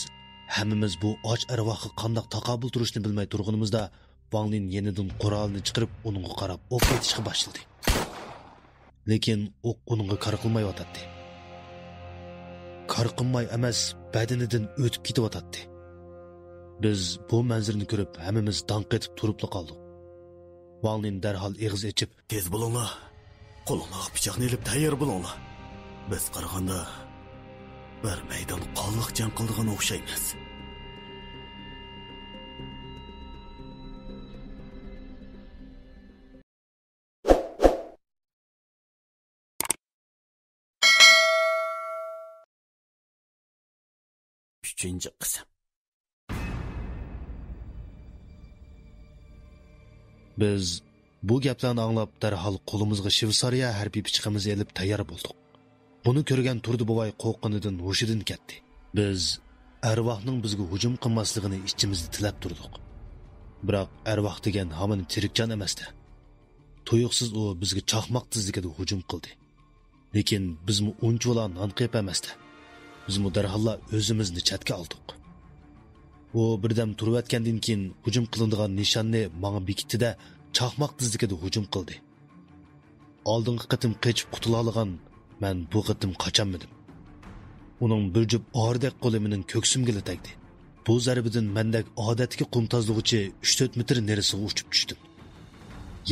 ھەممىمىز بۇ ئاچ ئەرۋاھقا قانداق تاقابىل تۇرۇشنى بىلمەي تۇرغىنىمىزدا، ۋاڭلىن يېنىدىن قورالىنى چىقىرىپ، ئۇنىڭغا قاراپ ئوق ئېتىشقا باشلىدى. لېكىن ئوق ئۇنىڭغا كار قىلمايۋاتاتتى. كار قىلماي ئەمەس، بەدىنىدىن ئۆتۈپ كېتىۋاتاتتى. بىز بۇ مەنزىرىنى كۆرۈپ، ھەممىمىز داڭ قېتىپ تۇرۇپلا قالدۇق. ۋاڭلىن دەرھال ئېغىز ئېچىپ، تېز بولۇڭلار! قولۇڭلارغا پىچاقنى ئېلىپ تەييار بولۇڭلار! بىز قارىغاندا، بىر مەيدان قانلىق جەڭ قىلىدىغان ئوخشايمىز. ئۈچىنچى قىسىم. بىز بۇ گەپلەرنى ئاڭلاپ، دەرھال قولىمىزغا شىۋېتسارىيە ھەربىي پىچىقىمىزنى ئېلىپ تەييار بولدۇق. بۇنى كۆرگەن تۇردى بوۋاي قورققىنىدىن ھوشىدىن كەتتى. بىز ئەرۋاھنىڭ بىزگە ھۇجۇم قىلماسلىقىنى ئىچىمىزدە تىلەپ تۇردۇق. بىراق ئەرۋاھ دېگەن ھامان تىرىك جان ئەمەستە. تۇيۇقسىز ئۇ بىزگە چاقماق تېزلىكىدە ھۇجۇم قىلدى. لېكىن بىزمۇ ئۇنچىۋالا نانقېپ ئەمەستە. بىزمۇ دەرھاللا ئۆزىمىزنى چەتكە ئالدۇق. ئۇ بىردەم تۇرۇۋەتكەندىن كېيىن ھۇجۇم قىلىنىدىغان نىشاننى ماڭا بېكىتتى-دە، چاقماق تېزلىكىدە ھۇجۇم قىلدى. ئالدىنقى قېتىم قېچىپ قۇتۇلالىغان مەن بۇ قېتىم قاچالمىدىم. ئۇنىڭ بىر جۈپ ئارىدەك قولى مېنىڭ كۆكسۈمگىلا تەگدى. بۇ زەربىدىن مەندەك ئادەتتىكى قۇم تازىلىغۇچى ئۈچ تۆت مېتىر نېرىسىغا ئۇچۇپ چۈشتۈم.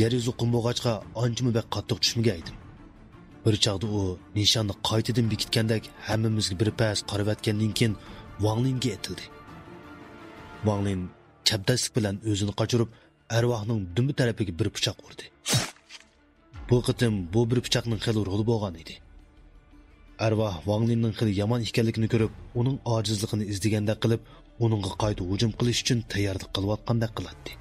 يەر يۈزى قۇم بولغاچقا، ئانچىمۇ بەك قاتتىق چۈشمىگەن ئىدىم. بىر چاغدا ئۇ نىشاننى قايتىدىن بېكىتكەندەك ھەممىمىزگە بىر پەس قارىۋەتكەندىن كېيىن، ۋاڭلىنگە ئېتىلدى. ۋاڭلىن چەبدەسلىك بىلەن ئۆزىنى قاچۇرۇپ، ئەرۋاھنىڭ دۈمبە تەرىپىگە بىر پىچاق ئۇردى. بۇ قېتىم بۇ بىر پىچاقنىڭ خېلى رولى بولغان ئىدى. ئەرۋاھ ۋاڭلىننىڭ خېلى يامان ئىكەنلىكىنى كۆرۈپ، ئۇنىڭ ئاجىزلىقىنى ئىزدىگەندەك قىلىپ، ئۇنىڭغا قايتا ھۇجۇم قىلىش ئۈچۈن تەييارلىق قىلىۋاتقاندەك قىلاتتى.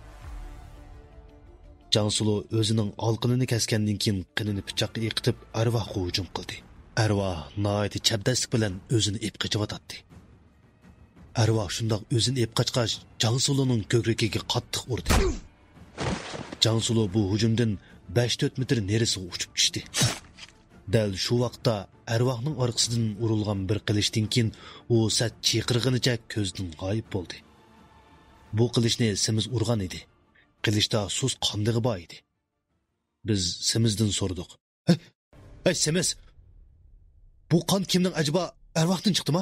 جاڭسۇلۇ ئۆزىنىڭ ئالىقىنىنى كەسكەندىن كېيىن، قېنىنى پىچاققا ئېقىتىپ، ئەرۋاھقا ھۇجۇم قىلدى. ئەرۋاھ ناھايىتى چەبدەسلىك بىلەن ئۆزىنى ئېپ قېچىۋاتاتتى. ئەرۋاھ شۇنداق ئۆزىنى ئېپ قاچقاچ، جاڭسۇلۇنىڭ كۆكرىكىگە قاتتىق ئۇردى. جاڭسۇلۇ بۇ ھۇجۇمدىن بەش تۆت مېتىر نېرىسىغا ئۇچۇپ چۈشتى. دەل شۇ ۋاقىتتا ئەرۋاھنىڭ ئارقىسىدىن ئۇرۇلغان بىر قىلىچتىن كېيىن ئۇ سەت چىقىرغىنىچە كۆزدىن غايىب بولدى. بۇ قىلىچنى سېمىز ئۇرغان ئىدى. قىلىچتا سۇس قاندىقى بار ئىدى. بىز سېمىزدىن سورىدۇق. ھەي، ھەي، سېمىز! بۇ قان كىمنىڭ ئەجەبا؟ ئەرۋاھتىن چىقتىما؟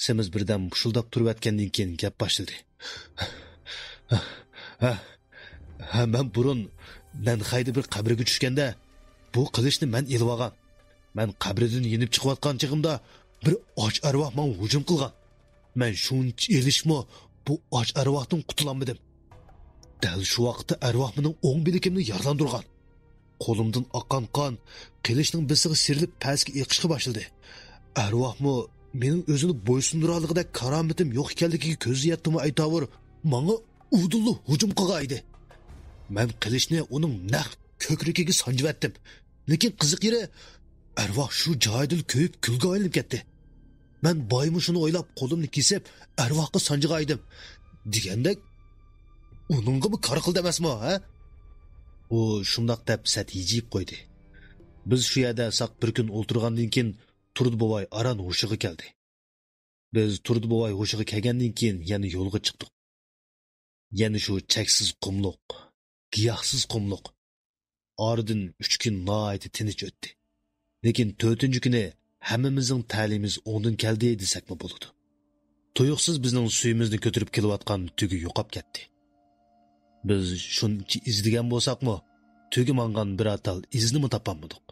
سېمىز بىردەم پۇشۇلداپ تۇرۇۋەتكەندىن كېيىن گەپ باشلىدى. ھە، ھە، ھە، مەن بۇرۇن نەنخەيدە بىر قەبرىگە چۈشكەندە، بۇ قىلىچنى مەن ئېلىۋالغان. مەن قەبرىدىن يېنىپ چىقىۋاتقان چېغىمدا، بىر ئاچ ئەرۋاھ ماڭا ھۇجۇم قىلغان. مەن شۇنچە ئېلىشىپمۇ بۇ ئاچ ئەرۋاھتىن قۇتۇلالمىدىم. دەل شۇ ۋاقىتتا ئەرۋاھ مېنىڭ ئوڭ بىلىكىمنى يارىلاندۇرغان. قولۇمدىن ئاققان قان قىلىچنىڭ بىسىغا سىيرىلىپ پەسكە ئېقىشقا باشلىدى. ئەرۋاھمۇ مېنىڭ ئۆزىنى بويسۇندۇرالىقىدەك كارامىتىم يوق ئىكەنلىكىگە كۆزى يەتتىمۇ ئەيتاۋۇر، ماڭا ئۇدۇللا ھۇجۇم قىلغان ئىدى. مەن قىلىچنى ئۇنىڭ نەق كۆكرىكىگە سانجىۋەتتىم. لېكىن قىزىق يېرى، ئەرۋاھ شۇ جايىدىلا كۆيۈپ كۈلگە ئايلىنىپ كەتتى. مەن بايىمۇ شۇنى ئويلاپ قولۇمنى كېسىپ، ئەرۋاھقا سانجىغان ئىدىم. دېگەندەك، ئۇنىڭغىمۇ كار قىلدى ئەمەسمۇ، ھە؟ ئۇ شۇنداق دەپ سەت ھىجىيىپ قويدى. بىز شۇ يەردە ساق بىر كۈن ئولتۇرغاندىن كېيىن، تۇردى بوۋاي ئاران ھوشىغا كەلدى. بىز تۇردى بوۋاي ھوشىغا كەلگەندىن كېيىن يەنە يولغا چىقتۇق. يەنە شۇ چەكسىز قۇملۇق، گىياھسىز قۇملۇق. ئارىدىن ئۈچ كۈن ناھايىتى تىنچ ئۆتتى. لېكىن تۆتىنچى كۈنى ھەممىمىزنىڭ تەلىيىمىز ئوڭدىن كەلدى دېسەكمۇ بولىدۇ. تۇيۇقسىز بىزنىڭ سۈيىمىزنى كۆتۈرۈپ كېلىۋاتقان تۆگە يوقاپ كەتتى. بىز شۇنچە ئىزدىگەن بولساقمۇ، تۆگە ماڭغان بىر ئاتال ئىزنىمۇ تاپالمىدۇق.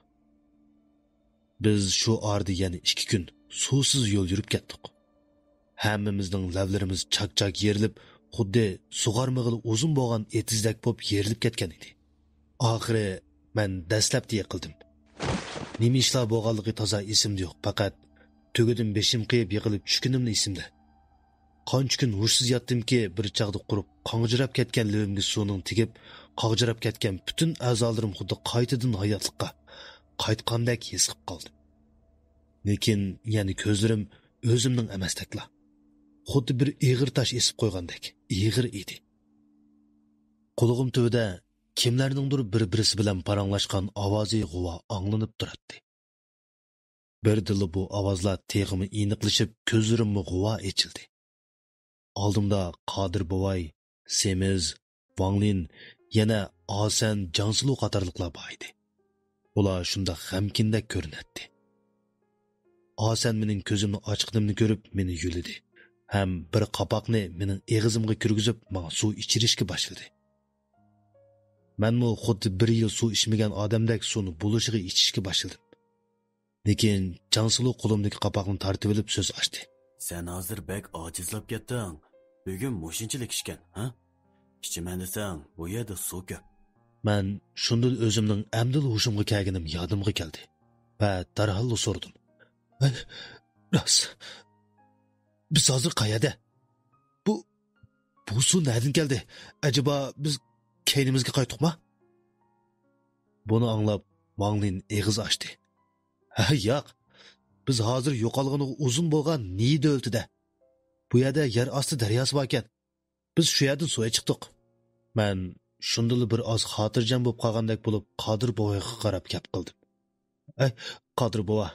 بىز شۇ ئارىدا يەنە ئىككى كۈن سۇسىز يول يۈرۈپ كەتتۇق. ھەممىمىزنىڭ لەۋلىرىمىز چاك-چاك يېرىلىپ، خۇددى سۇغارمىغىلى ئۇزۇن بولغان ئېتىزدەك بولۇپ يېرىلىپ كەتكەن ئىدى. ئاخىرى مەن دەسلەپتە يىقىلدىم. نېمە ئىشلار بولغانلىقى تازا ئېسىمدە يوق، پەقەت تۆگىدىن بېشىم قېيىپ يىقىلىپ چۈشكىنىملا ئېسىمدە. قانچە كۈن ھوشسىز ياتتىمكى، بىر چاغدا قۇرۇپ قاڭجىراپ كەتكەن لېۋىمگە سۇنىڭ تېگىپ، قاغجىراپ كەتكەن پۈتۈن ئەزالىرىم خۇددى قايتىدىن ھاياتلىققا قايتقاندەك ھېس قىلىپ قالدىم. لېكىن يەنە كۆزلىرىم ئۆزۈمنىڭ ئەمەستەكلا. خۇددى بىر ئېغىر تاش ئېسىپ قويغاندەك ئېغىر ئىدى. قۇلىقىم تۈۋىدە كىملەرنىڭدۇر بىر-بىرسى بىلەن پاراڭلاشقان ئاۋازى غۇۋا ئاڭلىنىپ تۇراتتى. بىردىنلا بۇ ئاۋازلار تېخىمۇ ئېنىقلىشىپ، كۆزلىرىممۇ غۇۋا ئېچىلدى. ئالدىمدا قادىر بوۋاي، سېمىز، ۋاڭلىن، يەنە ئاسەن، جاڭسىلۇ قاتارلىقلار بار ئىدى. ئۇلار شۇنداق غەمكىندەك كۆرۈنەتتى. ئاسەن مېنىڭ كۆزۈمنى ئاچقىنىمنى كۆرۈپ، مېنى يۆلىدى ھەم بىر قاپاقنى مېنىڭ ئېغىزىمغا كىرگۈزۈپ، ماڭا سۇ ئىچۈرۈشكە باشلىدى. مەنمۇ خۇددى بىر يىل سۇ ئىچمىگەن ئادەمدەك سۇنى بولۇشىغا ئىچىشكە باشلىدىم. لېكىن جاڭسىلۇ قولۇمدىكى قاپاقنى تارتىۋېلىپ سۆز ئاچتى. سەن ھازىر بەك ئاجىزلاپ كەتتىڭ. بۈگۈن مۇشۇنچىلىك ئىكەن، ھە؟ ئىچىمەن دېسەڭ، بۇ يەردە سۇ كۆپ. مەن شۇندىلا ئۆزۈمنىڭ ئەمدىلا ھوشۇمغا كەلگىنىم يادىمغا كەلدى ۋە دەرھاللا سورىدىم. ھەي، راست. بىز ھازىر قەيەردە؟ بۇ، بۇ سۇ نەدىن كەلدى؟ ئەجەبا بىز كەينىمىزگە قايتتۇقما؟ بۇنى ئاڭلاپ، ۋاڭلىن ئېغىز ئاچتى. ھە، ياق. بىز ھازىر يوقالغىنىغا ئۇزۇن بولغان نى دۆلىتىدە. بۇ يەردە يەر ئاستى دەرياسى باركەن. بىز شۇ يەردىن سۇ ئېچىقتۇق. مەن شۇندىلا بىر ئاز خاتىرجەم بولۇپ قالغاندەك بولۇپ، قادىر بوۋايغا قاراپ گەپ قىلدىم. ئەي، قادىر بوۋا،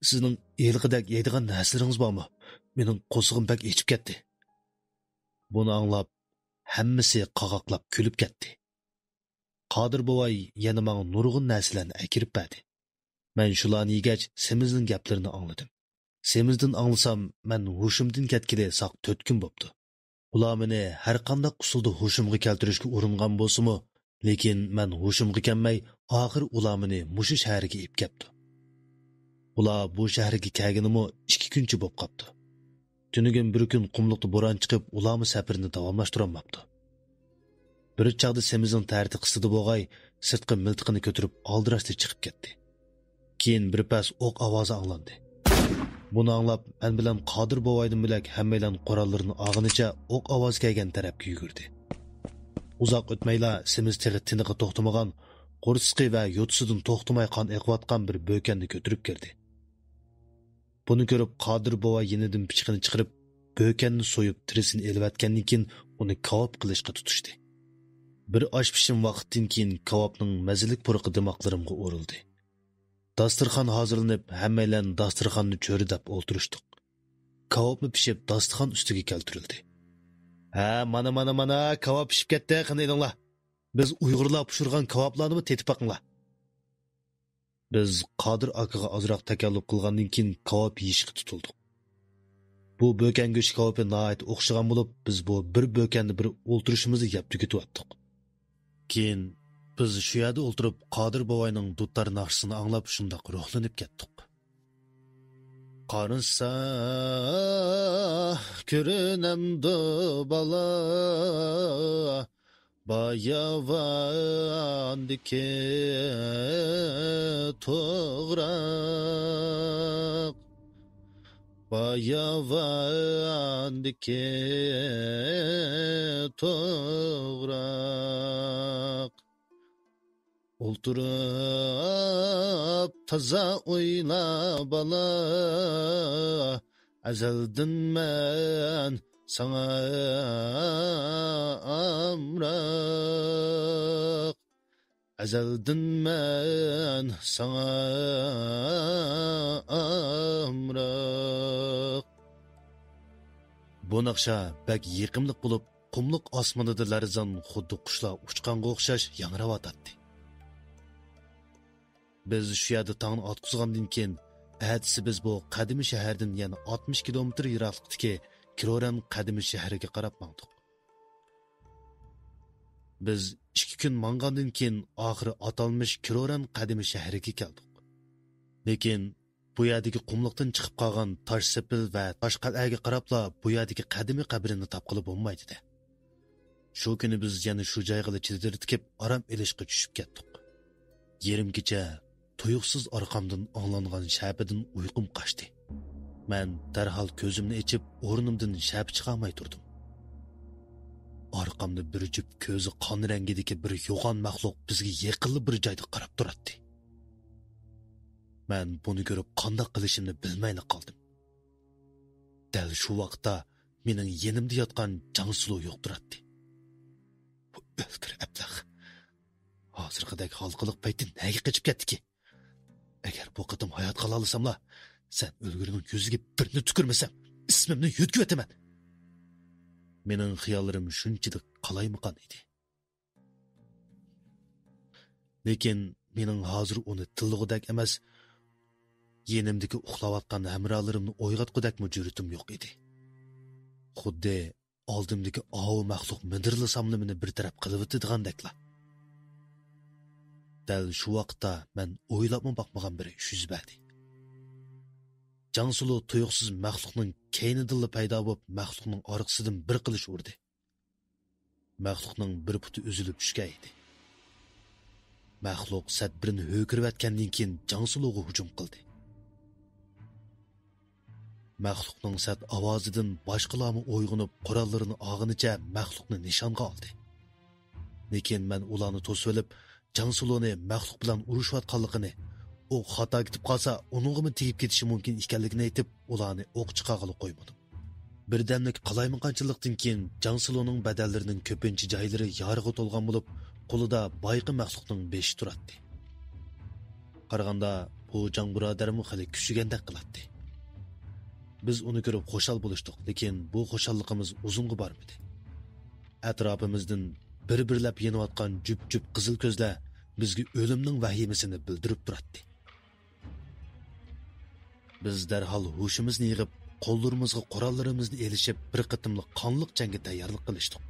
سىزنىڭ ھېلىقىدەك يەيدىغان نەرسىلىرىڭىز بارمۇ؟ مېنىڭ قورسىقىم بەك ئېچىپ كەتتى. بۇنى ئاڭلاپ، ھەممىسى قاقاقلاپ كۈلۈپ كەتتى. قادىر بوۋاي يەنە ماڭا نۇرغۇن نەرسىلەرنى ئەكىرىپ بەردى. مەن شۇلارنى يېگەچ، سېمىزنىڭ گەپلىرىنى ئاڭلىدىم. سېمىزدىن ئاڭلىسام، مەن ھوشۇمدىن كەتكىلى ساق تۆت كۈن بوپتۇ. ئۇلار مېنى ھەرقانداق ئۇسۇلدا ھوشۇمغا كەلتۈرۈشكە ئۇرۇنغان بولسىمۇ، لېكىن مەن ھوشۇمغا كەلمەي، ئاخىر ئۇلار مېنى مۇشۇ شەھەرگە ئېلىپ كەپتۇ. ئۇلار بۇ شەھەرگە كەلگىنىمۇ ئىككى كۈنچە بوپ قاپتۇ. تۈنۈگۈن بىر كۈن قۇملۇقتا بوران چىقىپ، ئۇلارمۇ سەپىرىنى داۋاملاشتۇرالماپتۇ. بىر چاغدا سېمىزنىڭ تەرىتى قىستىدى بولغاي، سىرتقى مىلتىقىنى كۆتۈرۈپ، ئالدىراشتىن چىقىپ كەتتى. كېيىن بىر پەس ئوق ئاۋازى ئاڭلاندى. بۇنى ئاڭلاپ، مەن بىلەن قادىر بوۋايدىن بۆلەك ھەممەيلەن قوراللىرىنى ئالغىنىچە ئوق ئاۋازى كەلگەن تەرەپكە يۈگۈردى. ئۇزاق ئۆتمەيلا سېمىز تېخى تىنىقى توختىمىغان، قورسىقى ۋە يوتىسىدىن توختىماي قان ئېقىۋاتقان بىر بۆكەننى كۆتۈرۈپ كىردى. بۇنى كۆرۈپ، قادىر بوۋاي يېنىدىن پىچىقىنى چىقىرىپ، بۆكەننى سويۇپ، تېرىسىنى ئېلىۋەتكەندىن كېيىن، ئۇنى كاۋاپ قىلىشقا تۇتۇشتى. بىر ئاش پىشىم ۋاقىتتىن كېيىن، كاۋاپنىڭ مەززىلىك پۇرىقى دىماقلىرىمغا ئۇرۇلدى. داستىرخان ھازىرلىنىپ، ھەممەيلەن داستىرخاننى چۆرىدەپ ئولتۇرۇشتۇق. كاۋاپمۇ پىشىپ، داستىخان ئۈستىگە كەلتۈرۈلدى. ھە، مانا، مانا، مانا، كاۋاپ پىشىپ كەتتى، قېنى ئېلىڭلار. بىز ئۇيغۇرلار پىشۇرغان كاۋاپلارنىمۇ تېتىپ باقىڭلار. بىز قادىر ئاكىغا ئازراق تەكەللۇپ قىلغاندىن كېيىن كاۋاپ يېيىشكە تۇتۇلدۇق. بۇ بۆكەن گۆشى كاۋىپى ناھايىتى ئوخشىغان بولۇپ، بىز بۇ بىر بۆكەننى بىر ئولتۇرۇشىمىزدا يەپ تۈگىتىۋەتتۇق. كېيىن بىز شۇ يەردە ئولتۇرۇپ، قادىر بوۋاينىڭ دۇتار ناخشىسىنى ئاڭلاپ، شۇنداق روھلىنىپ كەتتۇق. قارىسا، كۆرۈنەمدۇ بالا، باياۋاندىكى توغراق، باياۋاندىكى توغراق. ئولتۇرۇپ تازا ئويلا بالا، ئەزەلدىن مەن ساڭا ئامراق، ئەزەلدىن مەن ساڭا ئامراق. بۇ ناخشا بەك يېقىملىق بولۇپ، قۇملۇق ئاسمىنىدا لەرزان خۇددى قۇشلار ئۇچقانغا ئوخشاش ياڭراۋاتاتتى. بىز شۇ يەردە تاڭنى ئاتقۇزغاندىن كېيىن، ئەتىسى بىز بۇ قەدىمىي شەھەردىن يەنە ئاتمىش كىلومېتىر يىراقلىقتىكى كرورەن قەدىمىي شەھىرىگە قاراپ ماڭدۇق. بىز ئىككى كۈن ماڭغاندىن كېيىن، ئاخىرى ئاتالمىش كرورەن قەدىمىي شەھىرىگە كەلدۇق. لېكىن بۇ يەردىكى قۇملۇقتىن چىقىپ قالغان تاش سېپىل ۋە تاش قەلئەگە قاراپلا بۇ يەردىكى قەدىمىي قەبرىنى تاپقىلى بولمايدىدى. شۇ كۈنى بىز يەنە شۇ جايغىلا چېدىر تىكىپ، ئارام ئېلىشقا چۈشۈپ كەتتۇق. يېرىم كېچە تۇيۇقسىز ئارقامدىن ئاڭلانغان شەپىدىن ئۇيقۇم قاچتى. مەن دەرھال كۆزۈمنى ئېچىپ، ئورنۇمدىن شەپە چىقارماي تۇردۇم. ئارقامدا بىر جۈپ كۆزى قان رەڭگىدىكى بىر يوغان مەخلۇق بىزگە يېقىنلا بىر جايدا قاراپ تۇراتتى. مەن بۇنى كۆرۈپ، قانداق قىلىشىمنى بىلمەيلا قالدىم. دەل شۇ ۋاقىتتا مېنىڭ يېنىمدا ياتقان جاڭسىلۇ يوق تۇراتتى. بۇ ئۆلتۈر ئەبلەخ! ھازىرقىدەك ھالقىلىق پەيتتە نەگە قېچىپ كەتتىكى؟ ئەگەر بۇ قېتىم ھايات قالالىساملا، سەن ئۆلگۈرنىڭ يۈزىگە بىرنى تۈكۈرمىسەم، ئىسمىمنى يۆتكىۋېتىمەن. مېنىڭ خىياللىرىم شۇنچىلىك قالايمىقان ئىدى. لېكىن مېنىڭ ھازىر ئۇنى تىللىغۇدەك ئەمەس، يېنىمدىكى ئۇخلاۋاتقان ھەمراھلىرىمنى ئويغاتقۇدەكمۇ جۈرئىتىم يوق ئىدى. خۇددى ئالدىمدىكى ئاۋۇ مەخلۇق مىدىرلىساملا مېنى بىر تەرەپ قىلىۋېتىدىغاندەكلا. دەل شۇ ۋاقىتتا مەن ئويلاپمۇ باقمىغان بىر ئىش يۈز بەردى. جاڭسىلۇ تۇيۇقسىز مەخلۇقنىڭ كەينىدىنلا پەيدا بولۇپ، مەخلۇقنىڭ ئارقىسىدىن بىر قىلىچ ئۇردى. مەخلۇقنىڭ بىر پۇتى ئۈزۈلۈپ چۈشكەن ئىدى. مەخلۇق سەت بىرنى ھۆركىرىۋەتكەندىن كېيىن جاڭسىلۇغا ھۇجۇم قىلدى. مەخلۇقنىڭ سەت ئاۋازىدىن باشقىلارمۇ ئويغىنىپ، قوراللىرىنى ئالغىنىچە مەخلۇقنى نىشانغا ئالدى. لېكىن مەن ئۇلارنى توسۇۋېلىپ، جاڭسىلۇنى مەخلۇق بىلەن ئۇرۇشۇۋاتقانلىقىنى، ئۇ خاتا كېتىپ قالسا، ئۇنىڭغىمۇ تېگىپ كېتىشى مۇمكىن ئىكەنلىكىنى ئېيتىپ، ئۇلارنى ئوق چىقارغىلى قويمىدىم. بىردەملىك قالايمىقانچىلىقتىن كېيىن جاڭسىلۇنىڭ بەدەنلىرىنىڭ كۆپىنچە جايلىرى يارىغا تولغان بولۇپ، قولىدا بايىقى مەخلۇقنىڭ بېشى تۇراتتى. قارىغاندا، بۇ جاڭ بۇرادەرمۇ خېلى كۈچىگەندەك قىلاتتى. بىز ئۇنى كۆرۈپ خۇشال بولۇشتۇق، لېكىن بۇ خۇشاللىقىمىز ئۇزۇنغا بارمىدى. ئەتراپىمىزدىن بىر-بىرلەپ يېنىۋاتقان جۈپ-جۈپ قىزىل كۆزلەر بىزگە ئۆلۈمنىڭ ۋەھىمىسىنى بىلدۈرۈپ تۇراتتى. بىز دەرھال ھوشىمىزنى يىغىپ، قوللىرىمىزغا قوراللىرىمىزنى ئېلىشىپ، بىر قېتىملىق قانلىق جەڭگە تەييارلىق قىلىشتۇق.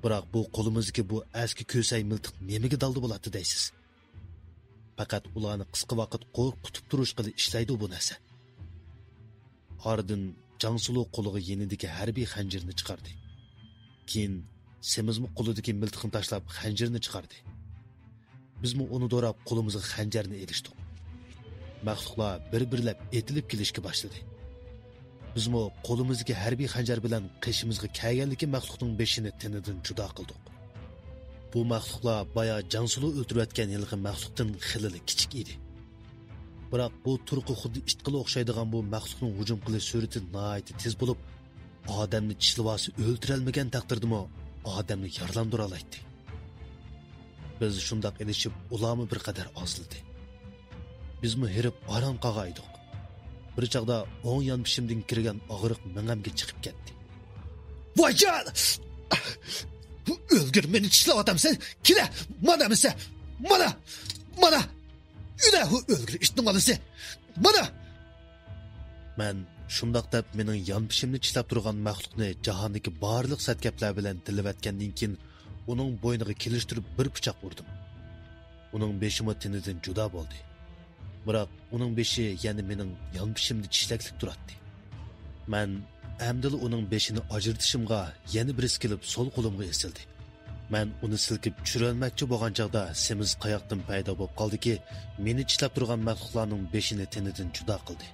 بىراق بۇ قولىمىزدىكى بۇ ئەسكى كۆسەي مىلتىق نېمىگە دالدا بولاتتى دەيسىز؟ پەقەت ئۇلارنى قىسقا ۋاقىت قورقۇتۇپ تۇرۇشقىلا ئىشلەيدۇ بۇ نەرسە. ئارىدىن جاڭسىلۇ قولىغا يېنىدىكى ھەربىي خەنجىرىنى چىقاردى. كېيىن سېمىزمۇ قولىدىكى مىلتىقنى تاشلاپ، خەنجىرىنى چىقاردى. بىزمۇ ئۇنى دوراپ، قولىمىزغا خەنجەرنى ئېلىشتۇق. مەخلۇقلار بىر-بىرلەپ ئېتىلىپ كېلىشكە باشلىدى. بىزمۇ قولىمىزدىكى ھەربىي خەنجەر بىلەن قېشىمىزغا كەلگەنلىكى مەخلۇقنىڭ بېشىنى تېنىدىن جۇدا قىلدۇق. بۇ مەخلۇقلار بايا جاڭسىلۇ ئۆلتۈرۈۋەتكەن ھېلىقى مەخلۇقتىن خېلىلا كىچىك ئىدى. بىراق بۇ تۇرقى خۇددى ئىتقىلا ئوخشايدىغان بۇ مەخلۇقنىڭ ھۇجۇم قىلىش سۈرئىتى ناھايىتى تېز بولۇپ، ئادەمنى چىشلىۋالسا ئۆلتۈرەلمىگەن تەقدىردىمۇ ئادەمنى يارىلاندۇرالايتتى. بىز شۇنداق ئېلىشىپ، ئۇلارمۇ بىر قەدەر ئازلىدى. بىزمۇ ھېرىپ ھاران قالغان ئىدۇق. بىر چاغدا ئوڭ يانپېشىمدىن كىرگەن ئاغرىق مېڭەمگە چىقىپ كەتتى. ۋايجان! ئۆلگۈر، مېنى چىشلەۋاتامسەن؟ كېلە، مانا ئەمىسە! مانا! مانا! ئۈلە، ئۆلگۈر ئىتنىڭ بالىسى! مانا! مەن شۇنداق دەپ مېنىڭ يانپېشىمنى چىشلەپ تۇرغان مەخلۇقنى جاھاندىكى بارلىق سەتكەپلەر بىلەن تىللىۋەتكەندىن كېيىن، ئۇنىڭ بوينىغا كېلىشتۈرۈپ بىر پىچاق ئۇردۇم. ئۇنىڭ بېشىمۇ تېنىدىن جۇدا بولدى. بىراق ئۇنىڭ بېشى يەنە مېنىڭ يانپېشىمدا چىشلەكلىك تۇراتتى. مەن ئەمدىلا ئۇنىڭ بېشىنى ئاجرىتىشىمغا، يەنە بىرسى كېلىپ سول قولۇمغا ئېسىلدى. مەن ئۇنى سىلكىپ چۈشۈرەلمەكچى بولغان چاغدا سېمىز قاياقتىن پەيدا بولۇپ قالدىكى، مېنى چىشلەپ تۇرغان مەخلۇقلارنىڭ بېشىنى تېنىدىن جۇدا قىلدى.